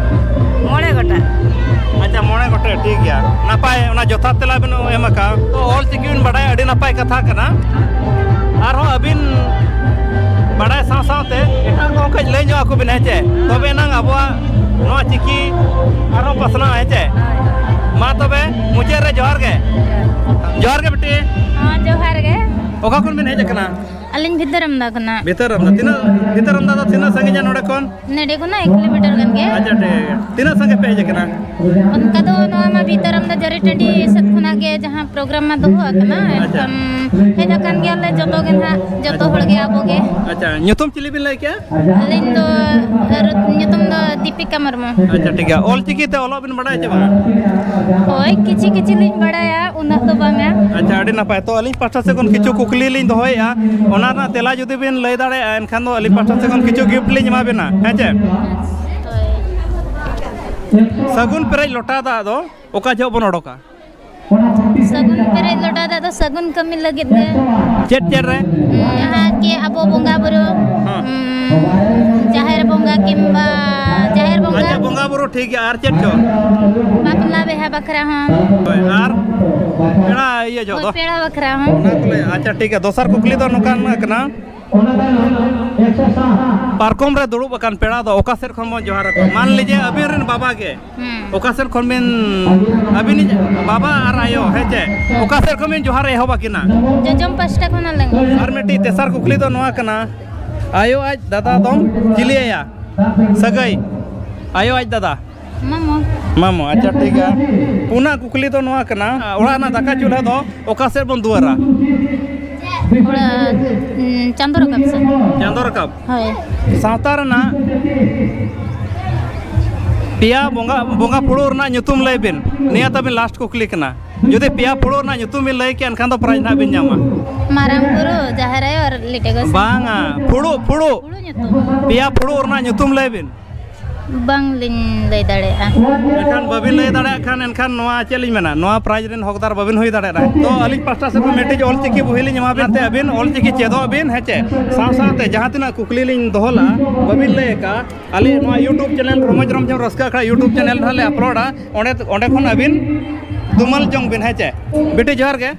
ᱢᱚᱬᱮ ᱜᱚᱴᱟᱝ᱾ ᱟᱪᱪᱷᱟ, ᱢᱚᱬᱮ ᱜᱚᱴᱮᱡ, ᱴᱷᱤᱠ ᱜᱮᱭᱟ᱾ ᱱᱟᱯᱟᱭ, ᱚᱱᱟ ᱡᱚᱛᱷᱟᱛ ᱛᱮᱞᱟ ᱵᱤᱱ ᱮᱢ ᱟᱠᱟᱫᱼᱟ᱾ ᱛᱚ, ᱚᱞ ᱪᱤᱠᱤ ᱵᱤᱱ ᱵᱟᱰᱟᱭᱟ, ᱟᱹᱰᱤ ᱱᱟᱯᱟᱭ ᱠᱟᱛᱷᱟ ᱠᱟᱱᱟ᱾ ᱟᱨᱦᱚᱸ ᱟᱹᱵᱤᱱ ᱵᱟᱰᱟᱭ ᱥᱟᱶ ᱥᱟᱶᱛᱮ ᱮᱴᱟᱜ ᱠᱚᱦᱚᱸ ᱠᱟᱹᱡ ᱞᱟᱹᱭ ᱧᱚᱜ ᱟᱠᱚ ᱵᱤᱱ, ᱦᱮᱸ ᱪᱮ? ᱛᱚᱵᱮ ᱮᱱᱟᱝ ᱟᱵᱚᱣᱟᱜ ᱱᱚᱣᱟ ᱪᱤᱠᱤ ᱟᱨᱦᱚᱸ ᱯᱟᱥᱱᱟᱜᱼᱟ, ᱦᱮᱸ ᱪᱮ? ᱢᱟ ᱛᱚᱵᱮ, ᱢᱩᱪᱟᱹᱫ ᱨᱮ ᱡᱚᱦᱟᱨ ᱜᱮ᱾ ᱡᱚᱦᱟᱨ ᱜᱮ ᱵᱤᱴᱤ᱾ ᱦᱚᱸ, ᱡᱚᱦᱟᱨ ᱜᱮ᱾ ᱚᱠᱟ ᱠᱷᱚᱱ ᱵᱤᱱ ᱦᱮᱡ ᱟᱠᱟᱱᱟ? ᱟᱹᱞᱤᱧ ᱵᱷᱤᱛᱟᱹᱨ ᱟᱢᱫᱟ ᱠᱷᱚᱱᱟᱜ᱾ ᱵᱷᱤᱛᱟᱹᱨ ᱟᱢᱫᱟ᱾ ᱛᱤᱱᱟᱹᱜ, ᱵᱷᱤᱛᱟᱹᱨ ᱟᱢᱫᱟ ᱫᱚ ᱛᱤᱱᱟᱹᱜ ᱥᱟᱺᱜᱤᱧᱟ ᱱᱚᱰᱮ ᱠᱷᱚᱱ? ᱱᱚᱰᱮ ᱠᱷᱚᱱᱟᱜ ᱮᱠ ᱠᱤᱞᱳᱢᱤᱴᱟᱨ ᱜᱟᱱ ᱜᱮ᱾ ᱟᱪᱪᱷᱟ, ᱴᱷᱤᱠ ᱜᱮᱭᱟ᱾ ᱛᱤᱱᱟᱹᱜ ᱥᱟᱸᱜᱮ ᱯᱮ ᱦᱮᱡ ᱟᱠᱟᱱᱟ? ᱚᱱᱠᱟ ᱫᱚ ᱱᱚᱣᱟ ᱢᱟ ᱵᱷᱤᱛᱟᱹᱨ ᱟᱢᱫᱟ ᱡᱟᱹᱨᱤ ᱴᱟᱺᱰᱤ ᱥᱮᱫ ᱠᱷᱚᱱᱟᱜ ᱜᱮ ᱡᱟᱦᱟᱸ ᱯᱨᱳᱜᱨᱟᱢ ᱢᱟ ᱫᱚᱦᱚ ᱟᱠᱟᱱᱟ, ᱟᱪᱪᱷᱟ᱾ ᱮᱱᱠᱷᱟᱱ ᱦᱮᱡ ᱟᱠᱟᱱ ᱜᱮᱭᱟᱞᱮ ᱡᱚᱛᱚ ᱜᱮ ᱱᱟᱦᱟᱜ, ᱡᱚᱛᱚ ᱦᱚᱲ ᱜᱮ ᱟᱵᱚ ᱜᱮ᱾ ᱟᱪᱪᱷᱟ, ᱧᱩᱛᱩᱢ ᱪᱤᱞᱤ ᱵᱤᱱ ᱞᱟᱹᱭ ᱠᱮᱜᱼᱟ? ᱟᱹᱞᱤᱧ ᱫᱚ ᱨᱩᱛ-, ᱧᱩᱛᱩᱢ ᱫᱚ ᱫᱤᱯᱤᱠᱟ ᱢᱩᱨᱢᱩ᱾ ᱟᱪᱪᱷᱟ, ᱴᱷᱤᱠ ᱜᱮᱭᱟ᱾ ᱚᱞ ᱪᱤᱠᱤ ᱛᱮ ᱚᱞᱚᱜ ᱵᱤᱱ ᱵᱟᱲᱟᱭᱟ ᱪᱮ ᱵᱟᱝᱟ? ᱦᱳᱭ, ᱠᱤᱪᱷᱤ ᱠᱤᱪᱷᱤ ᱞᱤᱧ ᱵᱟᱲᱟᱭᱟ, ᱩᱱᱟᱹᱜ ᱫᱚ ᱵᱟᱝᱟ᱾ ᱟᱪᱪᱷᱟ, ᱟᱹᱰᱤ ᱱᱟᱯᱟᱭ᱾ ᱛᱚ, ᱟᱹᱞᱤᱧ ᱯᱟᱦᱴᱟ ᱥᱮᱫ ᱠᱷᱚᱱ ᱠᱤᱪᱷᱩ ᱠᱩᱠᱞᱤ ᱞᱤᱧ ᱫᱚᱦᱚᱭᱮᱫᱼᱟ, ᱚᱱᱟ ᱨᱮᱱᱟᱜ ᱛᱮᱞᱟ ᱡᱩᱫᱤ ᱵᱤᱱ ᱞᱟᱹᱭ ᱫᱟᱲᱮᱭᱟᱜᱼᱟ, ᱮᱱᱠᱷᱟᱱ ᱫᱚ ᱟᱹᱞᱤᱧ ᱯᱟᱦᱴᱟ ᱥᱮᱫ ᱠᱷᱚᱱ ᱠᱤᱪᱷᱩ gift ᱞᱤᱧ ᱮᱢᱟ ᱵᱤᱱᱟ, ᱦᱮᱸ ᱪᱮ? ᱦᱳᱭ᱾ ᱥᱟᱹᱜᱩᱱ ᱯᱮᱨᱮᱡ ᱞᱚᱴᱟ ᱫᱟᱜ ᱫᱚ ᱚᱠᱟ ᱡᱚᱦᱚᱜ ᱵᱚᱱ ᱚᱰᱚᱠᱟ? ᱥᱟᱹᱜᱩᱱ ᱥᱟᱹᱜᱩᱱ ᱯᱮᱨᱮᱡ ᱞᱚᱴᱟ ᱫᱟᱜ ᱫᱚ ᱥᱟᱹᱜᱩᱱ ᱠᱟᱹᱢᱤ ᱞᱟᱹᱜᱤᱫ ᱜᱮ᱾ ᱪᱮᱫ ᱪᱮᱫ ᱨᱮ? ᱡᱟᱦᱟᱸ ᱠᱤ ᱟᱵᱚ ᱵᱚᱸᱜᱟ ᱵᱩᱨᱩ, ᱦᱮᱸ᱾ ᱩᱸ, ᱡᱟᱦᱮᱨ ᱵᱚᱸᱜᱟ ᱠᱤᱝᱵᱟ ᱡᱟᱦᱮᱨ ᱵᱚᱸᱜᱟ᱾ ᱟᱪᱪᱷᱟ, ᱵᱚᱸᱜᱟ ᱵᱩᱨᱩ ᱴᱷᱤᱠ ᱜᱮᱭᱟ, ᱟᱨ ᱪᱮᱫ ᱪᱚ? ᱵᱟᱯᱞᱟ ᱵᱤᱦᱟ ᱵᱟᱠᱷᱨᱟ ᱦᱚᱸ᱾ ᱦᱳᱭ, ᱟᱨ ᱯᱮᱲᱟ ᱤᱭᱟᱹ ᱡᱚᱦᱚᱜ ᱦᱳᱭ, ᱫᱚ? ᱯᱮᱲᱟ ᱵᱟᱠᱷᱨᱟ ᱦᱚᱸ᱾ ᱚᱱᱟ ᱠᱚ ᱞᱟᱹᱭᱟ᱾ ᱟᱪᱪᱷᱟ, ᱴᱷᱤᱠ ᱜᱮᱭᱟ, ᱫᱚᱥᱟᱨ ᱠᱩᱠᱞᱤ ᱫᱚ ᱱᱚᱝᱠᱟᱱᱟᱜ ᱠᱟᱱᱟ, ᱯᱟᱨᱠᱚᱢ ᱨᱮ ᱫᱩᱲᱩᱵ ᱟᱠᱟᱱ ᱯᱮᱲᱟ ᱫᱚ ᱚᱠᱟ ᱥᱮᱫ ᱠᱷᱚᱱ ᱵᱚᱱ ᱡᱚᱦᱟᱨ ᱟᱠᱚᱣᱟ? ᱢᱟᱱ ᱞᱤᱡᱮ ᱟᱹᱵᱤᱱ ᱨᱮᱱ ᱵᱟᱵᱟ ᱜᱮ ᱦᱩᱸ᱾ ᱚᱠᱟ ᱥᱮᱫ ᱠᱷᱚᱱ ᱵᱤᱱ, ᱟᱹᱵᱤᱱᱤᱡ ᱵᱟᱵᱟ ᱟᱨ ᱟᱭᱳ, ᱦᱮᱸ ᱪᱮ, ᱚᱠᱟ ᱥᱮᱫ ᱠᱷᱚᱱ ᱵᱤᱱ ᱡᱚᱦᱟᱨ ᱮᱦᱚᱵ ᱟᱹᱠᱤᱱᱟ? ᱡᱚᱡᱚᱢ ᱯᱟᱥᱴᱟ ᱠᱷᱚᱱᱟᱜ ᱞᱤᱧ᱾ ᱟᱨ ᱢᱤᱫᱴᱤᱡ ᱛᱮᱥᱟᱨ ᱠᱩᱠᱞᱤ ᱫᱚ ᱱᱚᱣᱟ ᱠᱟᱱᱟ, ᱟᱭᱳ ᱟᱡ ᱫᱟᱫᱟ ᱫᱚᱢ ᱪᱤᱞᱤ ᱟᱭᱟ? ᱥᱟᱹᱜᱟᱹᱭ, ᱟᱭᱳ ᱟᱡ ᱫᱟᱫᱟ᱾ ᱢᱟᱢᱚ᱾ ᱢᱟᱢᱚ, ᱟᱪᱪᱷᱟ, ᱴᱷᱤᱠ ᱜᱮᱭᱟ᱾ ᱯᱩᱱᱟᱜ ᱠᱩᱠᱞᱤ ᱫᱚ ᱱᱚᱣᱟ ᱠᱟᱱᱟ, ᱚᱲᱟᱜ ᱨᱮᱱᱟᱜ ᱫᱟᱠᱟ ᱪᱩᱞᱦᱟᱹ ᱫᱚ ᱚᱠᱟ ᱥᱮᱫ ᱵᱚᱱ ᱫᱩᱣᱟᱹᱨᱟ? ᱚᱲᱟᱜ, ᱩᱸ, ᱪᱟᱸᱫᱳ ᱨᱟᱠᱟᱵ ᱥᱮᱫ᱾ ᱪᱟᱸᱫᱳ ᱨᱟᱠᱟᱵ? ᱦᱳᱭ᱾ ᱥᱟᱶᱛᱟ ᱨᱮᱱᱟᱜ ᱯᱮᱭᱟ ᱵᱚᱸᱜᱟ, ᱵᱚᱸᱜᱟ ᱯᱷᱩᱲᱩᱜ ᱨᱮᱱᱟᱜ ᱧᱩᱛᱩᱢ ᱞᱟᱹᱭ ᱵᱤᱱ᱾ ᱱᱤᱭᱟᱹ ᱛᱟᱵᱤᱱ ᱞᱟᱥᱴ ᱠᱩᱠᱞᱤ ᱠᱟᱱᱟ᱾ ᱡᱩᱫᱤ ᱯᱮᱭᱟ ᱯᱷᱩᱲᱩᱜ ᱨᱮᱱᱟᱜ ᱧᱩᱛᱩᱢ ᱵᱤᱱ ᱞᱟᱹᱭ ᱠᱮᱭᱟ, ᱮᱱᱠᱷᱟᱱ ᱫᱚ ᱯᱨᱟᱭᱤᱡᱽ ᱱᱟᱦᱟᱜ ᱵᱤᱱ ᱧᱟᱢᱟ᱾ ᱢᱟᱨᱟᱝ ᱵᱩᱨᱩ, ᱡᱟᱦᱮᱨ ᱟᱭᱳ ᱟᱨ ᱞᱤᱴᱟᱹ ᱜᱚᱸᱥᱟᱭ᱾ ᱵᱟᱝᱟ, ᱯᱷᱩᱲᱩᱜ, ᱯᱷᱩᱲᱩᱜ᱾ ᱯᱷᱩᱲᱩᱜ ᱧᱩᱛᱩᱢ? ᱯᱮᱭᱟ ᱯᱷᱩᱲᱩᱜ ᱨᱮᱱᱟᱜ ᱧᱩᱛᱩᱢ ᱞᱟᱹᱭ ᱵᱤᱱ᱾ ᱵᱟᱝᱞᱤᱧ ᱞᱟᱹᱭ ᱫᱟᱲᱮᱭᱟᱜᱼᱟ᱾ ᱮᱱᱠᱷᱟᱱ ᱵᱟᱹᱵᱤᱱ ᱞᱟᱹᱭ ᱫᱟᱲᱮᱭᱟᱜ ᱠᱷᱟᱱ, ᱮᱱᱠᱷᱟᱱ ᱱᱚᱣᱟ ᱪᱮᱫ ᱞᱤᱧ ᱢᱮᱱᱟ, ᱱᱚᱣᱟ ᱯᱨᱟᱭᱤᱡᱽ ᱨᱮᱱ ᱦᱚᱠᱫᱟᱨ ᱵᱟᱹᱵᱤᱱ ᱦᱩᱭ ᱫᱟᱲᱮᱭᱟᱜᱼᱟ᱾ ᱛᱚ ᱟᱹᱞᱤᱧ ᱯᱟᱥᱴᱟ ᱥᱮᱫ ᱠᱷᱚᱱ ᱢᱤᱫᱴᱤᱡ ᱚᱞᱪᱤᱠᱤ ᱵᱳᱭ ᱞᱤᱧ ᱮᱢᱟ ᱵᱤᱱᱟ, ᱛᱮ ᱟᱹᱵᱤᱱ ᱚᱞᱪᱤᱠᱤ ᱪᱮᱫᱚᱜ ᱵᱤᱱ, ᱦᱮᱸ ᱪᱮ? ᱥᱟᱶ ᱥᱟᱶᱛᱮ ᱡᱟᱦᱟᱸ ᱛᱤᱱᱟᱹᱜ ᱠᱩᱠᱞᱤ ᱞᱤᱧ ᱫᱚᱦᱚ ᱞᱮᱜᱼᱟ, ᱵᱟᱹᱵᱤᱱ ᱞᱟᱹᱭ ᱟᱠᱟᱫᱼᱟ, ᱟᱞᱮ ᱱᱚᱣᱟ YouTube ᱪᱮᱱᱮᱞ ᱨᱚᱢᱚᱡᱽ ᱨᱚᱢᱡᱷᱟᱹᱣ ᱨᱟᱹᱥᱠᱟᱹ ᱟᱠᱷᱲᱟ YouTube ᱪᱮᱱᱮᱞ ᱨᱮ ᱦᱟᱸᱜ ᱞᱮ ᱟᱯᱞᱳᱰᱟ, ᱚᱸᱰᱮ, ᱚᱸᱰᱮ ᱠᱷᱚᱱ ᱟᱹᱵᱤᱱ ᱛᱩᱢᱟᱹᱞ ᱡᱚᱝ ᱵᱤᱱ, ᱦᱮᱸ ᱪᱮ? ᱵᱤᱴᱤ, ᱡᱚᱦᱟᱨ ᱜᱮ᱾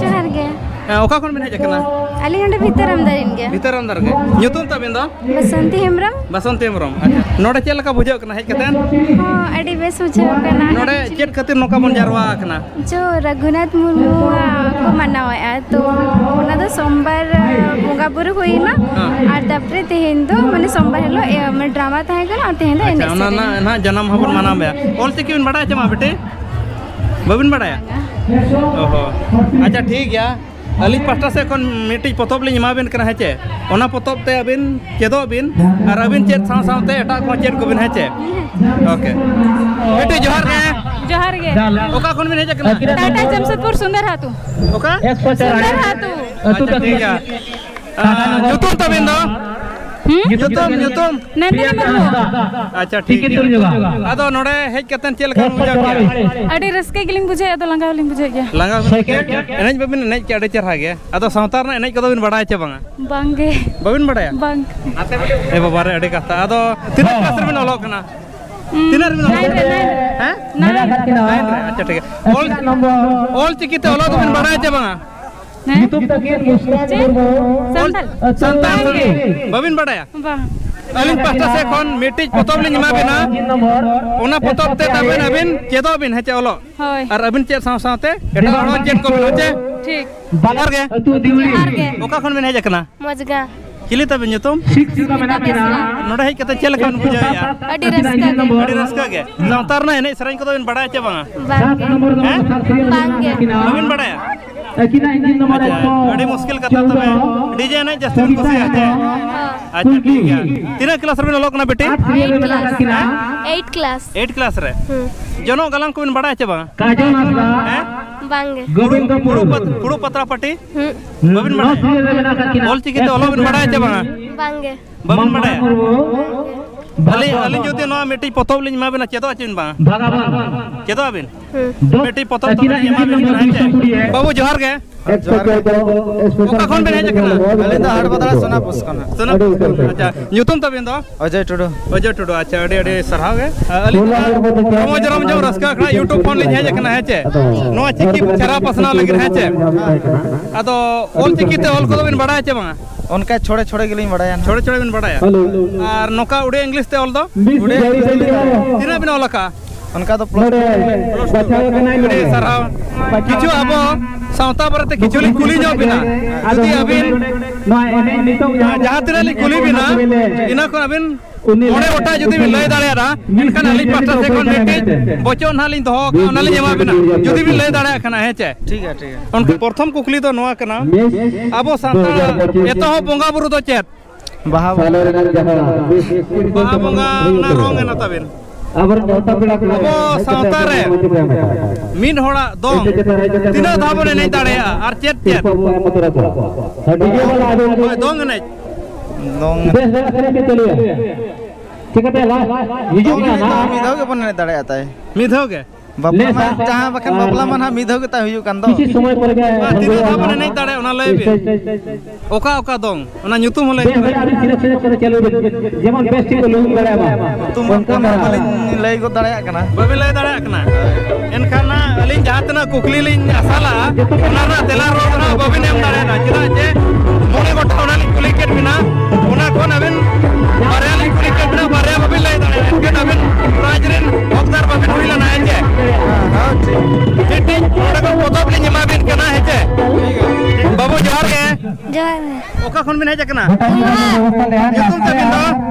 ᱡᱚᱦᱟᱨ ᱜᱮ᱾ ᱦᱮᱸ, ᱚᱠᱟ ᱠᱷᱚᱱ ᱵᱤᱱ ᱦᱮᱡ ᱟᱠᱟᱱᱟ? ᱟᱹᱞᱤᱧ ᱱᱚᱸᱰᱮ ᱵᱷᱤᱛᱟᱹᱨ ᱟᱢᱫᱟ ᱨᱮᱱ ᱜᱮ᱾ ᱵᱷᱤᱛᱟᱹᱨ ᱟᱢᱫᱟ ᱨᱮᱜᱮ᱾ ᱧᱩᱛᱩᱢ ᱛᱟᱵᱤᱱ ᱫᱚ? ᱵᱟᱥᱚᱱᱛᱤ ᱦᱮᱢᱵᱨᱚᱢ᱾ ᱵᱟᱥᱚᱱᱛᱤ ᱦᱮᱢᱵᱨᱚᱢ, ᱟᱪᱪᱷᱟ᱾ ᱱᱚᱰᱮ ᱪᱮᱫ ᱞᱮᱠᱟ ᱵᱩᱡᱷᱟᱹᱜ ᱠᱟᱱᱟ ᱦᱮᱡ ᱠᱟᱛᱮ? ᱦᱚᱸ, ᱟᱹᱰᱤ ᱵᱮᱥ ᱵᱩᱡᱷᱟᱹᱣ ᱠᱟᱱᱟ᱾ ᱱᱚᱰᱮ ᱪᱮᱫ ᱠᱷᱟᱹᱛᱤᱨ ᱱᱚᱝᱠᱟ ᱵᱚᱱ ᱡᱟᱨᱣᱟ ᱟᱠᱟᱱᱟ? ᱡᱚ ᱨᱟᱹᱜᱷᱩᱱᱟᱛᱷ ᱢᱩᱨᱢᱩᱣᱟᱜ ᱠᱚ ᱢᱟᱱᱟᱣᱮᱫᱼᱟ, ᱛᱚ ᱚᱱᱟ ᱫᱚ ᱥᱳᱢᱵᱟᱨ, ᱵᱚᱸᱜᱟ ᱵᱩᱨᱩ ᱦᱩᱭᱱᱟ, ᱦᱮᱸ᱾ ᱟᱨ ᱛᱟᱨᱯᱚᱨᱮ ᱛᱮᱦᱮᱧ ᱫᱚ, ᱢᱟᱱᱮ, ᱥᱳᱢᱵᱟᱨ ᱦᱤᱞᱳᱜ, ᱤᱭᱟᱹ, ᱢᱟᱱᱮ, ᱰᱨᱟᱢᱟ ᱛᱟᱦᱮᱸ ᱠᱟᱱᱟ, ᱟᱨ ᱛᱮᱦᱮᱧ ᱫᱚ ᱟᱪᱪᱷᱟ, ᱮᱱᱮᱡ ᱚᱱᱟ ᱥᱮᱨᱮᱧ᱾ ᱨᱮᱱᱟᱜ ᱱᱟᱦᱟᱜ ᱡᱟᱱᱟᱢ ᱢᱟᱦᱟ ᱵᱚᱱ ᱢᱟᱱᱟᱣ ᱢᱮᱭᱟ᱾ ᱚᱞ ᱪᱤᱠᱤ ᱵᱤᱱ ᱵᱟᱲᱟᱭᱟ ᱪᱮ ᱵᱟᱝ, ᱵᱤᱴᱤ? ᱵᱟᱹᱵᱤᱱ ᱵᱟᱲᱟᱭᱟ? ᱚᱦᱚ᱾ ᱟᱪᱪᱷᱟ, ᱴᱷᱤᱠ ᱜᱮᱭᱟ᱾ ᱟᱹᱞᱤᱧ ᱯᱟᱥᱴᱟ ᱥᱮᱫ ᱠᱷᱚᱱ ᱢᱤᱫᱴᱤᱡ ᱯᱚᱛᱚᱵ ᱞᱤᱧ ᱮᱢᱟ ᱵᱤᱱ ᱠᱟᱱᱟ, ᱦᱮᱸ ᱪᱮ? ᱚᱱᱟ ᱯᱚᱛᱚᱵ ᱛᱮ ᱟᱹᱵᱤᱱ ᱪᱮᱫᱚᱜ ᱵᱤᱱ, ᱟᱨ ᱟᱹᱵᱤᱱ ᱪᱮᱫ ᱥᱟᱶ ᱥᱟᱶᱛᱮ ᱮᱴᱟᱜ ᱠᱚᱦᱚᱸ ᱪᱮᱫ ᱠᱚᱵᱤᱱ, ᱦᱮᱸ ᱪᱮ? ᱳᱠᱮ᱾ ᱵᱤᱴᱤ, ᱡᱚᱦᱟᱨ ᱜᱮ᱾ ᱡᱚᱦᱟᱨ ᱜᱮ᱾ ᱚᱠᱟ ᱠᱷᱚᱱ ᱵᱤᱱ ᱦᱮᱡ ᱟᱠᱟᱱᱟ? ᱴᱟᱴᱟ ᱡᱟᱢᱥᱮᱫᱽᱯᱩᱨ ᱥᱩᱱᱫᱚᱨ ᱦᱟᱛᱩ᱾ ᱚᱠᱟ? ᱥᱩᱱᱫᱚᱨ ᱦᱟᱛᱩ᱾ ᱟᱪᱪᱷᱟ, ᱴᱷᱤᱠ ᱜᱮᱭᱟ᱾ ᱟᱸ, ᱧᱩᱛᱩᱢ ᱛᱟᱵᱤᱱ ᱫᱚ? ᱧᱩᱛᱩᱢ, ᱧᱩᱛᱩᱢ? ᱱᱚᱱᱫᱤᱱᱤ ᱢᱩᱨᱢᱩ᱾ ᱟᱪᱪᱷᱟ, ᱴᱷᱤᱠ ᱜᱮᱭᱟ᱾ ᱟᱫᱚ ᱱᱚᱰᱮ ᱦᱮᱡ ᱠᱟᱛᱮ ᱪᱮᱫ ᱞᱮᱠᱟ ᱵᱤᱱ ᱵᱩᱡᱷᱟᱹᱣ ᱠᱮᱜᱼᱟ? ᱟᱹᱰᱤ ᱨᱟᱹᱥᱠᱟᱹ ᱜᱮᱞᱤᱧ ᱵᱩᱡᱷᱟᱹᱣᱮᱫᱼᱟ, ᱟᱫᱚ ᱞᱟᱸᱜᱟ ᱦᱚᱸᱞᱤᱧ ᱵᱩᱡᱷᱟᱹᱣᱮᱫ ᱜᱮᱭᱟ᱾ ᱞᱟᱸᱜᱟ ᱦᱚᱸᱵᱤᱱ ᱵᱩᱡᱷᱟᱹᱣᱮᱫ ᱜᱮᱭᱟ? ᱮᱱᱮᱡ ᱵᱟᱵᱤᱱ ᱮᱱᱮᱡ ᱠᱮᱜᱼᱟ, ᱟᱹᱰᱤ ᱪᱮᱦᱨᱟ ᱜᱮ᱾ ᱟᱫᱚ ᱥᱟᱶᱛᱟ ᱨᱮᱱᱟᱜ ᱮᱱᱮᱡ ᱠᱚᱫᱚ ᱵᱤᱱ ᱵᱟᱲᱟᱭᱟ ᱪᱮ ᱵᱟᱝᱟ? ᱵᱟᱝᱜᱮ᱾ ᱵᱟᱵᱤᱱ ᱵᱟᱲᱟᱭᱟ? ᱵᱟᱝ᱾ ᱮ ᱵᱟᱵᱟ ᱨᱮ, ᱟᱹᱰᱤ ᱠᱟᱛᱷᱟ᱾ ᱟᱫᱚ ᱛᱤᱱᱟᱹᱜ ᱠᱞᱟᱥ ᱨᱮᱵᱤᱱ ᱚᱞᱚᱜ ᱠᱟᱱᱟ? ᱛᱤᱱᱟᱹᱜ ᱨᱮᱵᱤᱱ ᱚᱞᱚᱜ ᱱᱟᱭᱤᱱ ᱨᱮ, ᱠᱟᱱᱟ? ᱱᱟᱭᱤᱱ ᱨᱮ᱾ ᱦᱮᱸ? ᱱᱟᱭᱤᱱ ᱨᱮ᱾ ᱟᱪᱪᱷᱟ, ᱴᱷᱤᱠ ᱜᱮᱭᱟ᱾ ᱚᱞ, ᱚᱞ ᱪᱤᱠᱤᱛᱮ ᱚᱞᱚᱜ ᱫᱚᱵᱤᱱ ᱵᱟᱲᱟᱭᱟ ᱪᱮ ᱵᱟᱝᱟ? ᱦᱮᱸ? ᱪᱮᱫ? ᱥᱟᱱᱛᱟᱲ᱾ ᱥᱟᱱᱛᱟᱲ ᱜᱮ᱾ ᱵᱟᱹᱵᱤᱱ ᱵᱟᱲᱟᱭᱟ? ᱵᱟᱝ᱾ ᱟᱹᱞᱤᱧ ᱯᱟᱦᱴᱟ ᱥᱮᱫ ᱠᱷᱚᱱ ᱢᱤᱫᱴᱤᱡ ᱯᱚᱛᱚᱵ ᱞᱤᱧ ᱮᱢᱟ ᱵᱤᱱᱟ, ᱚᱱᱟ ᱯᱚᱛᱚᱵ ᱛᱮ ᱛᱟᱵᱮᱱ ᱟᱹᱵᱤᱱ ᱪᱮᱫᱚᱜ ᱵᱤᱱ, ᱦᱮᱸ ᱪᱮ, ᱚᱞᱚᱜ᱾ ᱦᱳᱭ᱾ ᱟᱨ ᱟᱹᱵᱤᱱ ᱪᱮᱫ ᱥᱟᱶ ᱥᱟᱶᱛᱮ ᱮᱴᱟᱜ ᱦᱚᱲ ᱦᱚᱸ ᱪᱮᱫ ᱠᱚ ᱵᱤᱱ, ᱦᱮᱸ ᱪᱮ? ᱴᱷᱤᱠ᱾ ᱡᱚᱦᱟᱨ ᱜᱮ᱾ ᱡᱚᱦᱟᱨ ᱜᱮ᱾ ᱚᱠᱟ ᱠᱷᱚᱱ ᱵᱤᱱ ᱦᱮᱡ ᱟᱠᱟᱱᱟ? ᱢᱚᱡᱽᱜᱟ᱾ ᱪᱤᱞᱤ ᱛᱟᱵᱤᱱ ᱧᱩᱛᱩᱢ? ᱥᱤᱠᱥᱤᱛᱟ ᱵᱮᱥᱨᱟ᱾ ᱱᱚᱰᱮ ᱦᱮᱡ ᱠᱟᱛᱮ ᱪᱮᱫ ᱞᱮᱠᱟ ᱵᱤᱱ ᱵᱩᱡᱷᱟᱹᱣᱮᱫᱼᱟ? ᱟᱹᱰᱤ ᱨᱟᱹᱥᱠᱟᱹ ᱜᱮ᱾ ᱟᱹᱰᱤ ᱨᱟᱹᱥᱠᱟᱹ ᱜᱮ᱾ ᱥᱟᱶᱛᱟ ᱨᱮᱱᱟᱜ ᱮᱱᱮᱡ ᱥᱮᱨᱮᱧ ᱠᱚᱫᱚ ᱵᱤᱱ ᱵᱟᱲᱟᱭᱟ ᱪᱮ ᱵᱟᱝᱟ? ᱵᱟᱝᱜᱮ᱾ ᱦᱮᱸ? ᱵᱟᱝᱜᱮ᱾ ᱵᱟᱹᱵᱤᱱ ᱵᱟᱲᱟᱭᱟ? ᱟᱪᱪᱷᱟ, ᱟᱹᱰᱤ ᱢᱩᱥᱠᱤᱞ ᱠᱟᱛᱷᱟ᱾ ᱛᱚᱵᱮ ᱰᱤᱡᱮ ᱮᱱᱮᱡ ᱡᱟᱹᱥᱛᱤ ᱵᱤᱱ ᱠᱩᱥᱤᱭᱟᱜᱼᱟ ᱪᱮ? ᱦᱚᱸ᱾ ᱟᱪᱪᱷᱟ, ᱴᱷᱤᱠ ᱜᱮᱭᱟ᱾ ᱛᱤᱱᱟᱹᱜ ᱠᱞᱟᱥ ᱨᱮᱵᱤᱱ ᱚᱞᱚᱜ ᱠᱟᱱᱟ, ᱵᱤᱴᱤ? Eight class. ᱦᱮᱸ? Eight class. ᱮᱭᱤᱴ ᱠᱞᱟᱥ ᱨᱮ? ᱦᱩᱸ᱾ ᱡᱚᱱᱚᱜ ᱜᱟᱞᱟᱝ ᱠᱚᱵᱤᱱ ᱵᱟᱲᱟᱭᱟ ᱪᱮ ᱵᱟᱝᱟ? ᱦᱮᱸ? ᱵᱟᱝᱜᱮ᱾ ᱯᱷᱩᱲᱩᱜ ᱯᱟᱛ-, ᱯᱷᱩᱲᱩᱜ ᱯᱟᱛᱲᱟ ᱯᱟᱹᱴᱤ? ᱦᱩᱸ᱾ ᱵᱟᱹᱵᱤᱱ ᱵᱟᱲᱟᱭᱟ? ᱚᱞ ᱪᱤᱠᱤ ᱛᱮ ᱚᱞᱚᱜ ᱵᱤᱱ ᱵᱟᱲᱟᱭᱟ ᱪᱮ ᱵᱟᱝᱟ? ᱵᱟᱝᱜᱮ᱾ ᱵᱟᱹᱵᱤᱱ ᱵᱟᱲᱟᱭᱟ? ᱟᱹᱞᱤᱧ, ᱟᱹᱞᱤᱧ ᱡᱩᱫᱤ ᱱᱚᱣᱟ ᱢᱤᱫᱴᱤᱡ ᱯᱚᱛᱚᱵ ᱞᱤᱧ ᱮᱢᱟ ᱵᱤᱱᱟ, ᱪᱮᱫᱚᱜ ᱟᱪᱮ ᱵᱤᱱ ᱵᱟᱝᱟ? ᱪᱮᱫᱚᱜ ᱟᱵᱤᱱ? ᱦᱩᱸ᱾ ᱢᱤᱫᱴᱤᱡ ᱯᱚᱛᱚᱵ ᱛᱟᱵᱮᱱ ᱞᱤᱧ ᱮᱢᱟ ᱵᱤᱱ ᱠᱟᱱᱟ, ᱦᱮᱸ ᱪᱮ? ᱵᱟᱹᱵᱩ, ᱡᱚᱦᱟᱨ ᱜᱮ᱾ ᱚᱠᱟ ᱠᱷᱚᱱ ᱵᱤᱱ ᱦᱮᱡ ᱟᱠᱟᱱᱟ? ᱟᱹᱞᱤᱧ ᱫᱚ ᱦᱟᱴᱵᱟᱫᱽᱲᱟ ᱥᱳᱱᱟᱯᱩᱨ ᱠᱷᱚᱱᱟᱜ᱾ ᱥᱳᱱᱟᱯᱩᱨ᱾ ᱟᱪᱪᱷᱟ, ᱧᱩᱛᱩᱢ ᱛᱟᱵᱤᱱ ᱫᱚ? ᱚᱡᱚᱭ ᱴᱩᱰᱩ᱾ ᱚᱡᱚᱭ ᱴᱩᱰᱩ, ᱟᱪᱪᱷᱟ, ᱟᱹᱰᱤ ᱟᱹᱰᱤ ᱥᱟᱨᱦᱟᱣ ᱜᱮ᱾ ᱟᱹᱞᱤᱧ ᱫᱚ ᱨᱚᱢᱚᱡᱽ ᱨᱚᱢ ᱡᱚᱢ ᱨᱟᱹᱥᱠᱟᱹ ᱟᱠᱷᱲᱟ YouTube ᱠᱷᱚᱱ ᱞᱤᱧ ᱦᱮᱡ ᱟᱠᱟᱱᱟ, ᱦᱮᱸ ᱪᱮ? ᱱᱚᱣᱟ ᱪᱤᱠᱤ ᱪᱷᱟᱨᱟᱣ ᱯᱟᱥᱱᱟᱣ ᱞᱟᱹᱜᱤᱫ, ᱦᱮᱸ ᱪᱮ? ᱟᱫᱚ ᱚᱞ ᱪᱤᱠᱤ ᱛᱮ ᱚᱞ ᱠᱚᱫᱚ ᱵᱤᱱ ᱵᱟᱲᱟᱭᱟ ᱪᱮ ᱵᱟᱝᱟ? ᱚᱱᱠᱟ ᱪᱷᱚᱲᱮ ᱪᱷᱚᱲᱮ ᱜᱮᱞᱤᱧ ᱵᱟᱲᱟᱭᱟ ᱱᱟᱦᱟᱜ᱾ ᱪᱷᱚᱲᱮ ᱪᱷᱚᱲᱮ ᱵᱤᱱ ᱵᱟᱲᱟᱭᱟ? ᱟᱨ ᱱᱚᱝᱠᱟ ᱩᱰᱤᱭᱟ ᱤᱝᱞᱤᱥ ᱛᱮ ᱚᱞ ᱫᱚ? ᱛᱤᱱᱟᱹᱜ ᱵᱤᱱ ᱚᱞ ᱟᱠᱟᱜᱼᱟ? ᱚᱱᱠᱟ ᱫᱚ plus two᱾ ᱟᱹᱰᱤ ᱥᱟᱨᱦᱟᱣ᱾ ᱠᱤᱪᱷᱩ ᱟᱵᱚ ᱥᱟᱶᱛᱟ ᱵᱟᱨᱮᱛᱮ ᱠᱤᱪᱷᱩ ᱞᱤᱧ ᱠᱩᱞᱤ ᱧᱚᱜ ᱵᱤᱱᱟ᱾ ᱡᱩᱫᱤ ᱟᱹᱵᱤᱱ ᱡᱟᱦᱟᱸ ᱛᱤᱱᱟᱹᱜ ᱞᱤᱧ ᱠᱩᱞᱤ ᱵᱤᱱᱟ, ᱤᱱᱟᱹ ᱠᱷᱚᱱ ᱟᱹᱵᱤᱱ ᱢᱚᱬᱮ ᱜᱚᱴᱟᱝ ᱡᱩᱫᱤ ᱵᱤᱱ ᱞᱟᱹᱭ ᱫᱟᱲᱮᱭᱟᱜᱼᱟ, ᱮᱱᱠᱷᱟᱱ ᱟᱹᱞᱤᱧ ᱯᱟᱥᱴᱟ ᱥᱮᱫ ᱠᱷᱚᱱ ᱢᱤᱫᱴᱤᱡ ᱵᱚᱪᱚᱱ ᱱᱟᱦᱟᱜ ᱞᱤᱧ ᱫᱚᱦᱚ ᱟᱠᱟᱫᱼᱟ, ᱚᱱᱟ ᱞᱤᱧ ᱮᱢᱟ ᱵᱤᱱᱟ, ᱡᱩᱫᱤ ᱵᱤᱱ ᱞᱟᱹᱭ ᱫᱟᱲᱮᱭᱟᱜ ᱠᱷᱟᱱ, ᱦᱮᱸ ᱪᱮ? ᱴᱷᱤᱠ ᱜᱮᱭᱟ, ᱴᱷᱤᱠ ᱜᱮᱭᱟ᱾ ᱚᱱᱠᱟ ᱯᱨᱚᱛᱷᱚᱢ ᱠᱩᱠᱞᱤ ᱫᱚ ᱱᱚᱣᱟ ᱠᱟᱱᱟ, ᱟᱵᱚ ᱥᱟᱱᱛᱟᱲᱟᱜ ᱮᱛᱚᱦᱚᱵ ᱵᱚᱸᱜᱟ ᱵᱩᱨᱩ ᱫᱚ ᱪᱮᱫ? ᱵᱟᱦᱟ ᱵᱚᱸᱜᱟ᱾ ᱵᱟᱦᱟ ᱵᱚᱸᱜᱟ ᱨᱮᱱᱟᱜ ᱨᱚᱝ ᱮᱱᱟ ᱛᱟᱵᱮᱱ᱾ ᱟᱵᱚᱨᱮᱱ ᱱᱮᱣᱛᱟ ᱯᱮᱲᱟ ᱠᱚ ᱟᱵᱚ ᱦᱮᱡ ᱠᱟᱛᱮ ᱥᱟᱶᱛᱟ ᱨᱮ ᱟᱵᱚ ᱢᱟᱹᱡᱷᱤ ᱵᱚᱱ ᱮᱢ ᱟᱠᱟᱫ᱾ ᱢᱤᱫ ᱦᱚᱲᱟᱜ ᱫᱚᱝ ᱥᱮᱪᱮᱫ ᱪᱮᱛᱟᱱ ᱨᱮ ᱦᱮᱡ ᱠᱟᱛᱮ ᱛᱤᱱᱟᱹᱜ ᱫᱷᱟᱣ ᱵᱚᱱ ᱮᱱᱮᱡ ᱫᱟᱲᱮᱭᱟᱜᱼᱟ ᱟᱨ ᱪᱮᱫ ᱪᱮᱫ? ᱥᱤᱨᱯᱟᱹ ᱵᱚᱱ ᱮᱢ ᱩᱛᱟᱹᱨ ᱟᱠᱚᱣᱟ᱾ ᱦᱳᱭ, ᱫᱚᱝ ᱮᱱᱮᱡ᱾ ᱫᱚᱝ ᱵᱮᱥ ᱵᱮᱥ ᱥᱮᱨᱮᱧ ᱯᱮ ᱪᱟᱹᱞᱩᱭᱟ᱾ ᱪᱤᱠᱟᱹᱛᱮ ᱞᱟᱥ ᱦᱤᱡᱩᱜ ᱠᱟᱱᱟ ᱱᱟᱦᱟᱜ᱾ ᱢᱤᱫ ᱫᱷᱟᱣ ᱜᱮᱵᱚᱱ ᱮᱱᱮᱡ ᱫᱟᱲᱮᱭᱟᱜᱼᱟ ᱛᱟᱭ᱾ ᱢᱤᱫ ᱫᱷᱟᱣ ᱜᱮ? ᱵᱟᱯᱞᱟ ᱢᱟ, ᱞᱮᱥᱟ ᱡᱟᱦᱟᱸ ᱵᱟᱠᱷᱟᱱ ᱵᱟᱯᱞᱟ ᱢᱟ ᱱᱟᱦᱟᱜ ᱢᱤᱫ ᱫᱷᱟᱣ ᱜᱮ ᱛᱟᱭ ᱦᱩᱭᱩᱜ ᱠᱟᱱ ᱫᱚ᱾ ᱠᱤᱪᱷᱩ ᱥᱚᱢᱚᱭ ᱯᱚᱨᱮ ᱜᱮ ᱟᱨ ᱛᱤᱱᱟᱹᱜ ᱫᱷᱟᱣ ᱵᱚᱱ ᱮᱱᱮᱡ ᱫᱟᱲᱮᱭᱟᱜᱼᱟ, ᱚᱱᱟ ᱞᱟᱹᱭ ᱵᱤᱱ᱾ ᱚᱠᱟ ᱚᱠᱟ ᱫᱚᱝ? ᱚᱱᱟ ᱧᱩᱛᱩᱢ ᱦᱚᱸ ᱞᱟᱹᱭ ᱵᱮᱥ ᱵᱤᱱ᱾ ᱵᱮᱥ ᱟᱹᱰᱤ ᱥᱤᱨᱤᱭᱟᱥ ᱥᱤᱨᱤᱭᱟᱥ ᱠᱚᱨᱮ ᱪᱟᱹᱞᱩ ᱵᱤᱱ᱾ ᱡᱮᱢᱚᱱ ᱵᱮᱥ ᱴᱷᱤᱠ ᱠᱚ ᱞᱩᱦᱩᱠ ᱫᱟᱲᱮᱭᱟᱜ ᱢᱟ᱾ ᱧᱩᱛᱩᱢ ᱚᱱᱠᱟ ᱚᱱᱠᱟ ᱫᱷᱟᱨᱟ᱾ ᱵᱟᱹᱞᱤᱧ ᱞᱟᱹᱭ ᱜᱚᱫ ᱫᱟᱲᱮᱭᱟᱜ ᱠᱟᱱᱟ᱾ ᱵᱟᱹᱵᱤᱱ ᱞᱟᱹᱭ ᱫᱟᱲᱮᱭᱟᱜ ᱠᱟᱱᱟ? ᱮᱱᱠᱷᱟᱱ ᱱᱟᱜ ᱟᱹᱞᱤᱧ ᱡᱟᱦᱟᱸ ᱛᱤᱱᱟᱹᱜ ᱠᱩᱠᱞᱤ ᱞᱤᱧ ᱟᱥᱟ ᱞᱟᱜᱼᱟ, ᱚᱱᱟ ᱨᱮᱱᱟᱜ ᱛᱮᱞᱟ ᱨᱚᱲ ᱨᱮᱱᱟᱜ ᱵᱟᱹᱵᱤᱱ ᱮᱢ ᱫᱟᱲᱮᱭᱟᱫᱟ᱾ ᱪᱮᱫᱟᱜ ᱡᱮ ᱢᱚᱬᱮ ᱜᱚᱴᱟᱝ ᱚᱱᱟ ᱞᱤᱧ ᱠᱩᱞᱤ ᱠᱮᱫ ᱵᱤᱱᱟ, ᱚᱱᱟ ᱠᱷᱚᱱ ᱟᱹᱵᱤᱱ ᱵᱟᱨᱭᱟ ᱞᱤᱧ ᱠᱩᱞᱤ ᱠᱮᱫ ᱵᱤᱱᱟ, ᱵᱟᱨᱭᱟ ᱵᱟᱹᱵᱤᱱ ᱞᱟᱹᱭ ᱫᱟᱲᱮᱭᱟᱜᱼᱟ᱾ ᱮᱱᱠᱷᱟᱱ ᱟᱹᱵᱤᱱ prize ᱨᱮᱱ ᱦᱚᱠᱫᱟᱨ ᱵᱟᱹᱵᱤᱱ ᱦᱩᱭ ᱞᱮᱱᱟ, ᱦᱮᱸ ᱪᱮ? ᱦᱮᱸ, ᱴᱷᱤᱠ᱾ ᱢᱤᱫᱴᱤᱡ ᱱᱚᱰᱮ ᱠᱷᱚᱱ ᱯᱚᱛᱚᱵ ᱞᱤᱧ ᱮᱢᱟ ᱵᱤᱱ ᱠᱟᱱᱟ, ᱦᱮᱸ ᱪᱮ? ᱵᱟᱹᱵᱩ, ᱡᱚᱦᱟᱨ ᱜᱮ᱾ ᱡᱚᱦᱟᱨ ᱜᱮ᱾ ᱚᱠᱟ ᱠᱷᱚᱱ ᱵᱤᱱ ᱦᱮᱡ ᱟᱠᱟᱱᱟ? ᱫᱩᱢᱦᱟ᱾ ᱧᱩᱛᱩᱢ ᱛᱟᱵᱤᱱ ᱫᱚ?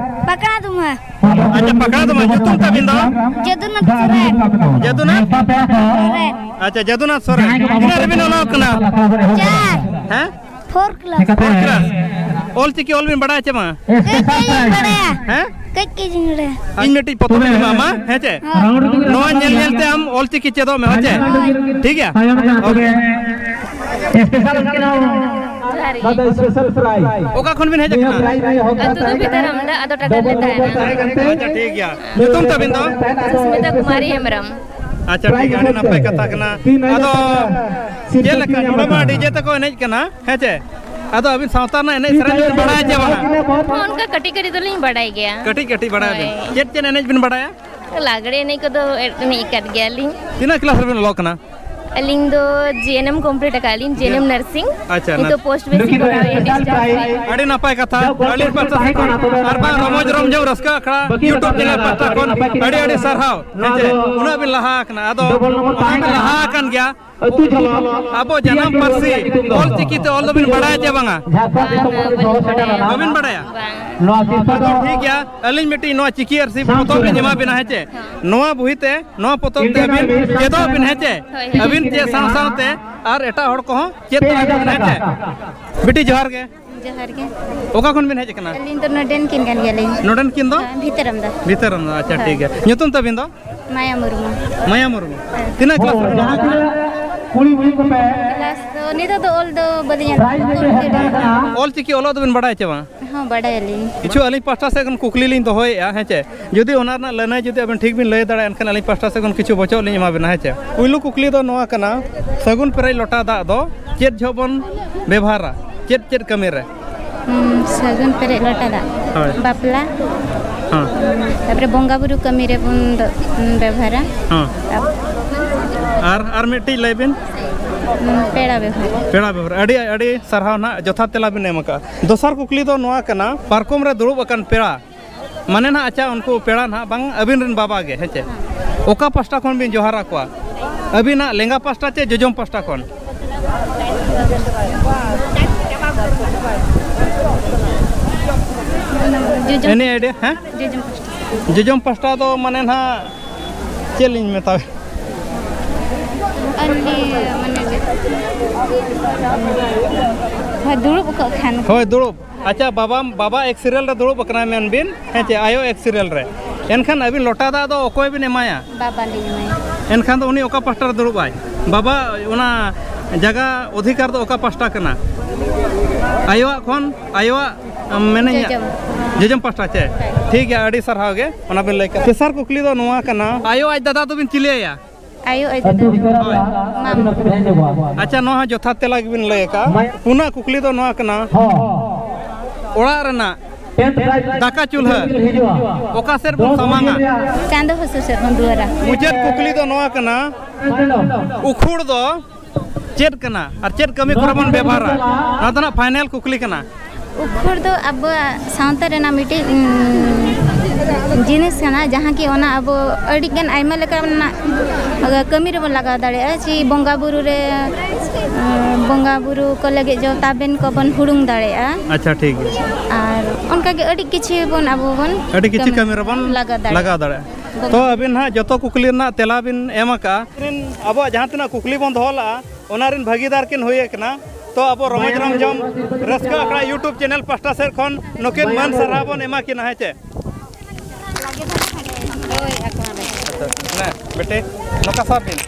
ᱯᱟᱠᱲᱟ ᱫᱩᱢᱦᱟ᱾ ᱟᱪᱪᱷᱟ, ᱯᱟᱠᱲᱟ ᱫᱩᱢᱦᱟ᱾ ᱧᱩᱛᱩᱢ ᱛᱟᱵᱤᱱ ᱫᱚ? ᱡᱚᱫᱩᱱᱟᱛᱷ ᱥᱚᱨᱮᱱ᱾ ᱡᱚᱫᱩᱱᱟᱛᱷ? ᱥᱚᱨᱮᱱ᱾ ᱟᱪᱪᱷᱟ, ᱡᱚᱫᱩᱱᱟᱛᱷ ᱥᱚᱨᱮᱱ᱾ ᱛᱤᱱᱟᱹᱜ ᱨᱮᱵᱤᱱ ᱚᱞᱚᱜ ᱠᱟᱱᱟ? ᱪᱟᱨ᱾ ᱦᱮᱸ? Four class᱾ Four class᱾ Ol Chiki ᱚᱞ ᱵᱤᱱ ᱵᱟᱲᱟᱭᱟ ᱪᱮ ᱵᱟᱝᱟ? ᱠᱟᱹᱡ ᱠᱟᱹᱡ ᱤᱧ ᱵᱟᱲᱟᱭᱟ᱾ ᱦᱮᱸ? ᱠᱟᱹᱡ ᱠᱟᱹᱡ ᱤᱧ ᱵᱟᱲᱟᱭᱟ᱾ ᱤᱧ ᱢᱤᱫᱴᱤᱡ ᱯᱚᱛᱚᱵ ᱤᱧ ᱮᱢᱟᱢᱟ, ᱦᱮᱸ ᱪᱮ? ᱦᱳᱭ᱾ ᱱᱚᱣᱟ ᱧᱮᱞ ᱧᱮᱞ ᱛᱮ ᱟᱢ ᱚᱞ ᱪᱤᱠᱤ ᱪᱮᱫᱚᱜ ᱢᱮ, ᱦᱮᱸ ᱪᱮ? ᱦᱳᱭ᱾ ᱴᱷᱤᱠ ᱜᱮᱭᱟ? ᱛᱟᱭᱚᱢ ᱨᱮᱱᱟᱜ ᱛᱚᱵᱮ special ᱩᱱᱠᱤᱱ ᱦᱚᱸ ᱡᱚᱦᱟᱨ ᱜᱮ᱾ ᱱᱚᱣᱟ ᱫᱚ special prize᱾ ᱚᱠᱟ ᱠᱷᱚᱱ ᱵᱤᱱ ᱦᱮᱡ ᱟᱠᱟᱱᱟ? ᱟᱹᱛᱩ ᱫᱚ ᱵᱷᱤᱛᱟᱹᱨᱟᱢᱰᱟ, ᱟᱫᱚ ᱴᱟᱴᱟ ᱨᱮᱞᱮ ᱛᱟᱦᱮᱱᱟ᱾ ᱟᱪᱪᱷᱟ, ᱴᱷᱤᱠ ᱜᱮᱭᱟ᱾ ᱧᱩᱛᱩᱢ ᱛᱟᱵᱤᱱ ᱫᱚ? ᱥᱩᱥᱢᱤᱛᱟ ᱠᱩᱢᱟᱨᱤ ᱦᱮᱢᱵᱨᱚᱢ᱾ ᱟᱪᱪᱷᱟ, ᱴᱷᱤᱠ ᱜᱮᱭᱟ, ᱟᱹᱰᱤ ᱱᱟᱯᱟᱭ ᱠᱟᱛᱷᱟ ᱠᱟᱱᱟ᱾ ᱟᱫᱚ ᱪᱮᱫ ᱞᱮᱠᱟ ᱱᱚᱰᱮ ᱢᱟ DJ ᱛᱟᱠᱚ ᱮᱱᱮᱡ ᱠᱟᱱᱟ, ᱦᱮᱸ ᱪᱮ? ᱟᱫᱚ ᱟᱹᱵᱤᱱ ᱥᱟᱶᱛᱟ ᱨᱮᱱᱟᱜ ᱮᱱᱮᱡ ᱥᱮᱨᱮᱧ ᱫᱚᱵᱤᱱ ᱵᱟᱲᱟᱭᱟ ᱪᱮ ᱵᱟᱝᱟ? ᱦᱚᱸ, ᱚᱱᱠᱟ ᱠᱟᱹᱴᱤᱡ ᱠᱟᱹᱴᱤᱡ ᱫᱚᱞᱤᱧ ᱵᱟᱲᱟᱭ ᱜᱮᱭᱟ᱾ ᱠᱟᱹᱴᱤᱡ ᱠᱟᱹᱴᱤᱡ ᱵᱟᱲᱟᱭᱟ ᱵᱤᱱ? ᱦᱳᱭ᱾ ᱪᱮᱫ ᱪᱮᱫ ᱮᱱᱮᱡ ᱵᱤᱱ ᱵᱟᱲᱟᱭᱟ? ᱞᱟᱜᱽᱲᱮ ᱮᱱᱮᱡ ᱠᱚᱫᱚ ᱮᱱᱮᱡ ᱟᱠᱟᱫ ᱜᱮᱭᱟᱞᱤᱧ᱾ ᱛᱤᱱᱟᱹᱜ class ᱨᱮᱵᱤᱱ ᱚᱞᱚᱜ ᱠᱟᱱᱟ? ᱟᱹᱞᱤᱧ ᱫᱚ G N M complete ᱟᱠᱟᱫ ᱞᱤᱧ, G N M nursing᱾ ᱟᱪᱪᱷᱟ, ᱱᱤᱛᱚᱜ ᱱᱟᱨᱥ- post basic ᱠᱚᱨᱟᱣ ᱦᱩᱭᱩᱜ ᱰᱤᱥᱪᱟᱨᱡᱽ ᱠᱟᱱᱟ᱾ ᱟᱹᱰᱤ ᱱᱟᱯᱟᱭ ᱠᱟᱛᱷᱟ᱾ ᱟᱹᱞᱤᱧ ᱯᱟᱥᱴᱟ ᱥᱮᱫ ᱠᱷᱚᱱ ᱟᱨ ᱵᱟᱝ ᱨᱚᱢᱚᱡᱽ ᱨᱚᱢᱡᱷᱟᱹᱣ ᱨᱟᱹᱥᱠᱟᱹ ᱟᱠᱷᱲᱟ YouTube channel ᱯᱟᱥᱴᱟ ᱠᱷᱚᱱ ᱟᱹᱰᱤ ᱟᱹᱰᱤ ᱥᱟᱨᱦᱟᱣ᱾ ᱦᱮᱸ ᱪᱮ? ᱩᱱᱟᱹᱜ ᱵᱤᱱ ᱞᱟᱦᱟ ᱟᱠᱟᱱᱟ, ᱟᱫᱚ ᱚᱱᱟ ᱵᱤᱱ ᱞᱟᱦᱟ ᱟᱠᱟᱱ ᱜᱮᱭᱟ᱾ ᱟᱹᱛᱩ ᱡᱷᱚᱞᱚᱠ ᱟᱵᱚ ᱡᱟᱱᱟᱢ ᱯᱟᱹᱨᱥᱤ ᱚᱞ ᱪᱤᱠᱤ ᱛᱮ ᱚᱞ ᱫᱚᱵᱤᱱ ᱵᱟᱲᱟᱭᱟ ᱪᱮ ᱵᱟᱝᱟ? ᱡᱷᱟᱨᱠᱷᱚᱸᱰ ᱫᱤᱥᱚᱢ ᱠᱷᱚᱱ ᱥᱚᱦᱚᱨ ᱥᱮᱴᱮᱨ ᱞᱮᱱᱟ᱾ ᱵᱟᱹᱵᱤᱱ ᱵᱟᱲᱟᱭᱟ? ᱵᱟᱝ᱾ ᱱᱚᱣᱟ ᱥᱤᱨᱯᱟᱹ ᱫᱚ ᱟᱫᱚ ᱴᱷᱤᱠ ᱜᱮᱭᱟ, ᱟᱹᱞᱤᱧ ᱢᱤᱫᱴᱤᱡ ᱱᱚᱣᱟ ᱪᱤᱠᱤ ᱟᱨ ᱥᱤ ᱯᱚᱛᱚᱵ ᱞᱤᱧ ᱮᱢᱟ ᱵᱤᱱᱟ, ᱦᱮᱸ ᱪᱮ? ᱦᱮᱸ᱾ ᱱᱚᱣᱟ ᱵᱚᱦᱤ ᱛᱮ, ᱱᱚᱣᱟ ᱯᱚᱛᱚᱵ ᱛᱮ ᱟᱹᱵᱤᱱ ᱪᱮᱫᱚᱜ ᱵᱤᱱ, ᱦᱮᱸ ᱪᱮ? ᱦᱳᱭ, ᱦᱳᱭ᱾ ᱟᱹᱵᱤᱱ ᱪᱮᱫ ᱥᱟᱶ ᱥᱟᱶᱛᱮ ᱟᱨ ᱮᱴᱟᱜ ᱦᱚᱲ ᱠᱚᱦᱚᱸ ᱪᱮᱫ ᱫᱟᱲᱮᱭᱟᱜ ᱠᱟᱱᱟ, ᱦᱮᱸ ᱪᱮ? ᱵᱤᱴᱤ, ᱡᱚᱦᱟᱨ ᱜᱮ᱾ ᱡᱚᱦᱟᱨ ᱜᱮ᱾ ᱚᱠᱟ ᱠᱷᱚᱱ ᱵᱤᱱ ᱦᱮᱡ ᱟᱠᱟᱱᱟ? ᱟᱹᱞᱤᱧ ᱫᱚ ᱱᱚᱰᱮᱱ ᱠᱤᱱ ᱠᱟᱱ ᱜᱮᱭᱟᱞᱤᱧ᱾ ᱱᱚᱰᱮᱱ ᱠᱤᱱ ᱫᱚ? ᱦᱮᱸ, ᱵᱷᱤᱛᱟᱹᱨᱟᱢ ᱫᱟ᱾ ᱵᱷᱤᱛᱟᱹᱨᱟᱢ ᱫᱟ, ᱟᱪᱪᱷᱟ, ᱦᱮᱸ᱾ ᱴᱷᱤᱠ ᱜᱮᱭᱟ᱾ ᱧᱩᱛᱩᱢ ᱛᱟᱵᱤᱱ ᱫᱚ? ᱢᱟᱭᱟ ᱢᱩᱨᱢᱩ᱾ ᱢᱟᱭᱟ ᱢᱩᱨᱢᱩ᱾ ᱦᱮᱸ᱾ ᱛᱤᱱᱟᱹᱜ class ᱨᱮ ᱢᱮᱱᱟᱜ ᱵᱤᱱᱟ? Class ᱫᱚ ᱱᱤᱛᱚᱜ ᱫᱚ ᱚᱞ ᱫᱚ ᱵᱟᱹᱞᱤᱧ ᱚᱞ ᱫᱟᱲᱮᱭᱟᱜᱼᱟ᱾ ᱚᱞ ᱪᱤᱠᱤ ᱚᱞᱚᱜ ᱫᱚᱵᱤᱱ ᱵᱟᱲᱟᱭᱟ ᱪᱮ ᱵᱟᱝ? ᱦᱚᱸ, ᱵᱟᱰᱟᱭᱟᱞᱤᱧ᱾ ᱠᱤᱪᱷᱩ ᱟᱹᱞᱤᱧ ᱯᱟᱦᱴᱟ ᱥᱮᱫ ᱠᱷᱚᱱ ᱠᱩᱠᱞᱤ ᱞᱤᱧ ᱫᱚᱦᱚᱭᱮᱫᱼᱟ, ᱦᱮᱸ ᱪᱮ? ᱡᱩᱫᱤ ᱚᱱᱟ ᱨᱮᱱᱟᱜ ᱞᱟᱹᱱᱟᱹᱭ ᱡᱩᱫᱤ ᱟᱵᱮᱱ ᱴᱷᱤᱠ ᱵᱤᱱ ᱞᱟᱹᱭ ᱫᱟᱲᱮᱭᱟᱜᱼᱟ, ᱮᱱᱠᱷᱟᱱ ᱟᱹᱞᱤᱧ ᱯᱟᱦᱴᱟ ᱥᱮᱫ ᱠᱷᱚᱱ ᱠᱤᱪᱷᱩ ᱵᱚᱪᱚᱜ ᱞᱤᱧ ᱮᱢᱟ ᱵᱮᱱᱟ, ᱦᱮᱸ ᱪᱮ? ᱯᱩᱭᱞᱩ ᱠᱩᱠᱞᱤ ᱫᱚ ᱱᱚᱣᱟ ᱠᱟᱱᱟ, ᱥᱟᱹᱜᱩᱱ ᱯᱮᱨᱮᱡ ᱞᱚᱴᱟ ᱫᱟᱜ ᱫᱚ ᱪᱮᱫ ᱡᱚᱦᱚᱜ ᱵᱚᱱ ᱵᱮᱵᱷᱟᱨᱟ? ᱪᱮᱫ, ᱪᱮᱫ ᱠᱟᱹᱢᱤ ᱨᱮ? ᱦᱩᱸ, ᱥᱟᱹᱜᱩᱱ ᱯᱮᱨᱮᱡ ᱞᱚᱴᱟ ᱫᱟᱜ᱾ ᱦᱳᱭ᱾ ᱵᱟᱯᱞᱟ᱾ ᱦᱮᱸ᱾ ᱛᱟᱯᱚᱨᱮ ᱵᱚᱸᱜᱟ ᱵᱩᱨᱩ ᱠᱟᱹᱢᱤ ᱨᱮᱵᱚᱱ ᱫᱚ, ᱵᱮᱵᱚᱦᱟᱨᱟ᱾ ᱦᱮᱸ᱾ ᱛᱟᱯ- ᱟᱨ, ᱟᱨ ᱢᱤᱫᱴᱤᱡ ᱞᱟᱹᱭ ᱵᱤᱱ᱾ ᱦᱩᱸ, ᱯᱮᱲᱟ ᱵᱮᱵᱚᱦᱟᱨ᱾ ᱯᱮᱲᱟ ᱵᱮᱵᱚᱦᱟᱨ᱾ ᱟᱹᱰᱤ, ᱟᱹᱰᱤ ᱥᱟᱨᱦᱟᱣ ᱱᱟᱦᱟᱜ, ᱡᱚᱛᱷᱟᱛ ᱛᱮᱞᱟ ᱵᱤᱱ ᱮᱢ ᱟᱠᱟᱫᱼᱟ᱾ ᱫᱚᱥᱟᱨ ᱠᱩᱠᱞᱤ ᱫᱚ ᱱᱚᱣᱟ ᱠᱟᱱᱟ, ᱯᱟᱨᱠᱚᱢ ᱨᱮ ᱫᱩᱲᱩᱵ ᱟᱠᱟᱱ ᱯᱮᱲᱟ, ᱢᱟᱱᱮ ᱱᱟᱦᱟᱜ, ᱟᱪᱪᱷᱟ, ᱩᱱᱠᱩ ᱯᱮᱲᱟ ᱱᱟᱦᱟᱜ ᱵᱟᱝ, ᱟᱹᱵᱤᱱ ᱨᱮᱱ ᱵᱟᱵᱟ ᱜᱮ, ᱦᱮᱸ ᱪᱮ? ᱚᱠᱟ ᱯᱟᱦᱴᱟ ᱠᱷᱚᱱ ᱵᱤᱱ ᱡᱚᱦᱟᱨ ᱟᱠᱚᱣᱟ? ᱟᱹᱵᱤᱱᱟᱜ ᱞᱮᱸᱜᱟ ᱯᱟᱦᱴᱟ ᱪᱮ ᱡᱚᱡᱚᱢ ᱯᱟᱦᱴᱟ ᱠᱷᱚᱱ? ᱡᱚᱡᱚᱢ᱾ Any idea? ᱦᱮᱸ? ᱡᱚᱡᱚᱢ ᱯᱟᱦᱴᱟ᱾ ᱡᱚᱡᱚᱢ ᱯᱟᱦᱴᱟ ᱫᱚ ᱢᱟᱱᱮ ᱱᱟᱦᱟᱜ ᱪᱮᱫ ᱞᱤᱧ ᱢᱮᱛᱟᱣ? ᱟᱹᱞᱤᱧ ᱢᱟᱱᱮ ᱦᱳᱭ, ᱫᱩᱲᱩᱵ ᱠᱚᱜ ᱠᱷᱟᱱ᱾ ᱦᱳᱭ, ᱫᱩᱲᱩᱵ᱾ ᱟᱪᱪᱷᱟ, ᱵᱟᱵᱟ, ᱵᱟᱵᱟ ᱮᱠ serial ᱨᱮ ᱫᱩᱲᱩᱵ ᱟᱠᱟᱱᱟᱭ ᱢᱮᱱ ᱵᱤᱱ, ᱦᱮᱸ ᱪᱮ, ᱟᱭᱳ ᱮᱠ serial ᱨᱮ᱾ ᱮᱱᱠᱷᱟᱱ ᱟᱹᱵᱤᱱ ᱞᱚᱴᱟ ᱫᱟᱜ ᱫᱚ ᱚᱠᱚᱭ ᱵᱤᱱ ᱮᱢᱟᱭᱟ? ᱵᱟᱵᱟ ᱞᱤᱧ ᱮᱢᱟᱭᱟ᱾ ᱮᱱᱠᱷᱟᱱ ᱫᱚ ᱩᱱᱤ ᱚᱠᱟ ᱯᱟᱦᱴᱟ ᱨᱮ ᱫᱩᱲᱩᱵ ᱟᱭ? ᱵᱟᱵᱟ, ᱚᱱᱟ ᱡᱟᱭᱜᱟ ᱚᱫᱷᱤᱠᱟᱨ ᱫᱚ ᱚᱠᱟ ᱯᱟᱦᱴᱟ ᱠᱟᱱᱟ? ᱟᱭᱳᱣᱟᱜ ᱠᱷᱚᱱ, ᱟᱭᱳᱣᱟᱜ, ᱟᱢ, ᱢᱮᱱᱟᱹᱧᱟ, ᱡᱚᱡᱚᱢ᱾ ᱡᱚᱡᱚᱢ ᱯᱟᱦᱴᱟ ᱪᱮ? ᱴᱷᱤᱠ ᱜᱮᱭᱟ, ᱟᱹᱰᱤ ᱥᱟᱨᱦᱟᱣ ᱜᱮ ᱚᱱᱟ ᱵᱤᱱ ᱞᱟᱹᱭ ᱠᱮᱫ᱾ ᱛᱮᱥᱟᱨ ᱠᱩᱠᱞᱤ ᱫᱚ ᱱᱚᱣᱟ ᱠᱟᱱᱟ, ᱟᱭᱳ ᱟᱡ ᱫᱟᱫᱟ ᱫᱚᱵᱤᱱ ᱪᱤᱞᱤᱭᱟᱭᱟ? ᱟᱭᱳ ᱟᱡ ᱫᱟᱫᱟ᱾ ᱦᱳᱭ᱾ ᱢᱟᱢ᱾ ᱟᱪᱪᱷᱟ, ᱱᱚᱣᱟ ᱦᱚᱸ ᱡᱚᱛᱷᱟᱛ ᱛᱮᱞᱟ ᱜᱮᱵᱤᱱ ᱞᱟᱹᱭ ᱟᱠᱟᱫᱼᱟ᱾ ᱯᱩᱱᱟᱜ ᱠᱩᱠᱞᱤ ᱫᱚ ᱱᱚᱣᱟ ᱠᱟᱱᱟ, ᱚᱲᱟᱜ ᱨᱮᱱᱟᱜ ᱫᱟᱠᱟ ᱪᱩᱞᱦᱟᱹ ᱚᱠᱟ ᱥᱮᱫ ᱵᱚᱱ ᱥᱟᱢᱟᱝᱟ? ᱪᱟᱸᱫᱚ ᱦᱟᱹᱥᱩᱨ ᱥᱮᱫ ᱵᱚᱱ ᱫᱩᱣᱟᱹᱨᱟ᱾ ᱢᱩᱪᱟᱹᱫ ᱠᱩᱠᱞᱤ ᱫᱚ ᱱᱚᱣᱟ ᱠᱟᱱᱟ, ᱩᱠᱷᱩᱲ ᱫᱚ ᱪᱮᱫ ᱠᱟᱱᱟ ᱟᱨ ᱪᱮᱫ ᱠᱟᱹᱢᱤ ᱠᱚᱨᱮ ᱵᱚᱱ ᱵᱮᱵᱷᱟᱨᱟ? ᱱᱚᱣᱟ ᱫᱚ ᱱᱟᱜ final ᱠᱩᱠᱞᱤ ᱠᱟᱱᱟ᱾ ᱩᱠᱷᱩᱲ ᱫᱚ ᱟᱵᱚᱣᱟᱜ ᱥᱟᱶᱛᱟ ᱨᱮᱱᱟᱜ ᱢᱤᱫᱴᱤᱡ, ᱩᱸ, ᱡᱤᱱᱤᱥ ᱠᱟᱱᱟ, ᱡᱟᱦᱟᱸ ᱠᱤ ᱚᱱᱟ ᱟᱵᱚ ᱟᱹᱰᱤ ᱜᱟᱱ ᱟᱭᱢᱟ ᱞᱮᱠᱟᱱᱟᱜ ᱠᱟᱹᱢᱤ ᱨᱮᱵᱚᱱ ᱞᱟᱜᱟᱣ ᱫᱟᱲᱮᱭᱟᱜᱼᱟ᱾ ᱪᱮ ᱵᱚᱸᱜᱟ ᱵᱩᱨᱩ ᱨᱮ, ᱩᱸ, ᱵᱚᱸᱜᱟ ᱵᱩᱨᱩ ᱠᱚ ᱞᱟᱹᱜᱤᱫ ᱡᱚ ᱛᱟᱵᱮᱱ ᱠᱚᱵᱚᱱ ᱦᱩᱲᱩᱝ ᱫᱟᱲᱮᱭᱟᱜᱼᱟ᱾ ᱟᱪᱪᱷᱟ, ᱴᱷᱤᱠ ᱜᱮᱭᱟ᱾ ᱟᱨ ᱚᱱᱠᱟ ᱜᱮ ᱟᱹᱰᱤ ᱠᱤᱪᱷᱩ ᱵᱚᱱ ᱟᱵᱚ ᱵᱚᱱ ᱟᱹᱰᱤ ᱠᱤᱪᱷᱩ ᱠᱟᱹᱢᱤ ᱨᱮᱵᱚᱱ ᱞᱟᱜᱟᱣ ᱫᱟᱲᱮᱭᱟᱜᱼᱟ᱾ ᱞᱟᱜᱟᱣ ᱫᱟᱲᱮᱭᱟᱜᱼᱟ᱾ ᱛᱚ ᱟᱹᱵᱤᱱ ᱦᱟᱸᱜ ᱡᱚᱛᱚ ᱠᱩᱠᱞᱤ ᱨᱮᱱᱟᱜ ᱛᱮᱞᱟ ᱵᱤᱱ ᱮᱢ ᱟᱠᱟᱫᱼᱟ᱾ ᱟᱵᱚᱣᱟᱜ ᱡᱟᱦᱟᱸ ᱛᱤᱱᱟᱹᱜ ᱠᱩᱠᱞᱤ ᱵᱚᱱ ᱫᱚᱦᱚ ᱞᱟᱜᱼᱟ, ᱚᱱᱟ ᱨᱮᱱ ᱵᱷᱟᱹᱜᱤᱫᱟᱨ ᱠᱤᱱ ᱦᱩᱭ ᱟᱠᱟᱱᱟ᱾ ᱛᱚ ᱟᱵᱚ ᱨᱚᱢᱚᱡᱽ ᱨᱟᱢ ᱡᱚᱢ ᱨᱟᱹᱥᱠᱟᱹ ᱟᱠᱷᱲᱟ YouTube channel ᱯᱟᱦᱴᱟ ᱥᱮᱫ ᱠᱷᱚᱱ ᱱᱩᱠᱤᱱ ᱢᱟᱹᱱ ᱥᱟᱨᱦᱟᱣ ᱵᱚᱱ ᱮᱢᱟ ᱠᱤᱱᱟ, ᱦᱮᱸ ᱪᱮ? ᱦᱮᱸ, ᱵᱮᱴᱮ, ᱱᱚᱝᱠᱟ ᱥᱟᱵ ᱵᱤᱱ᱾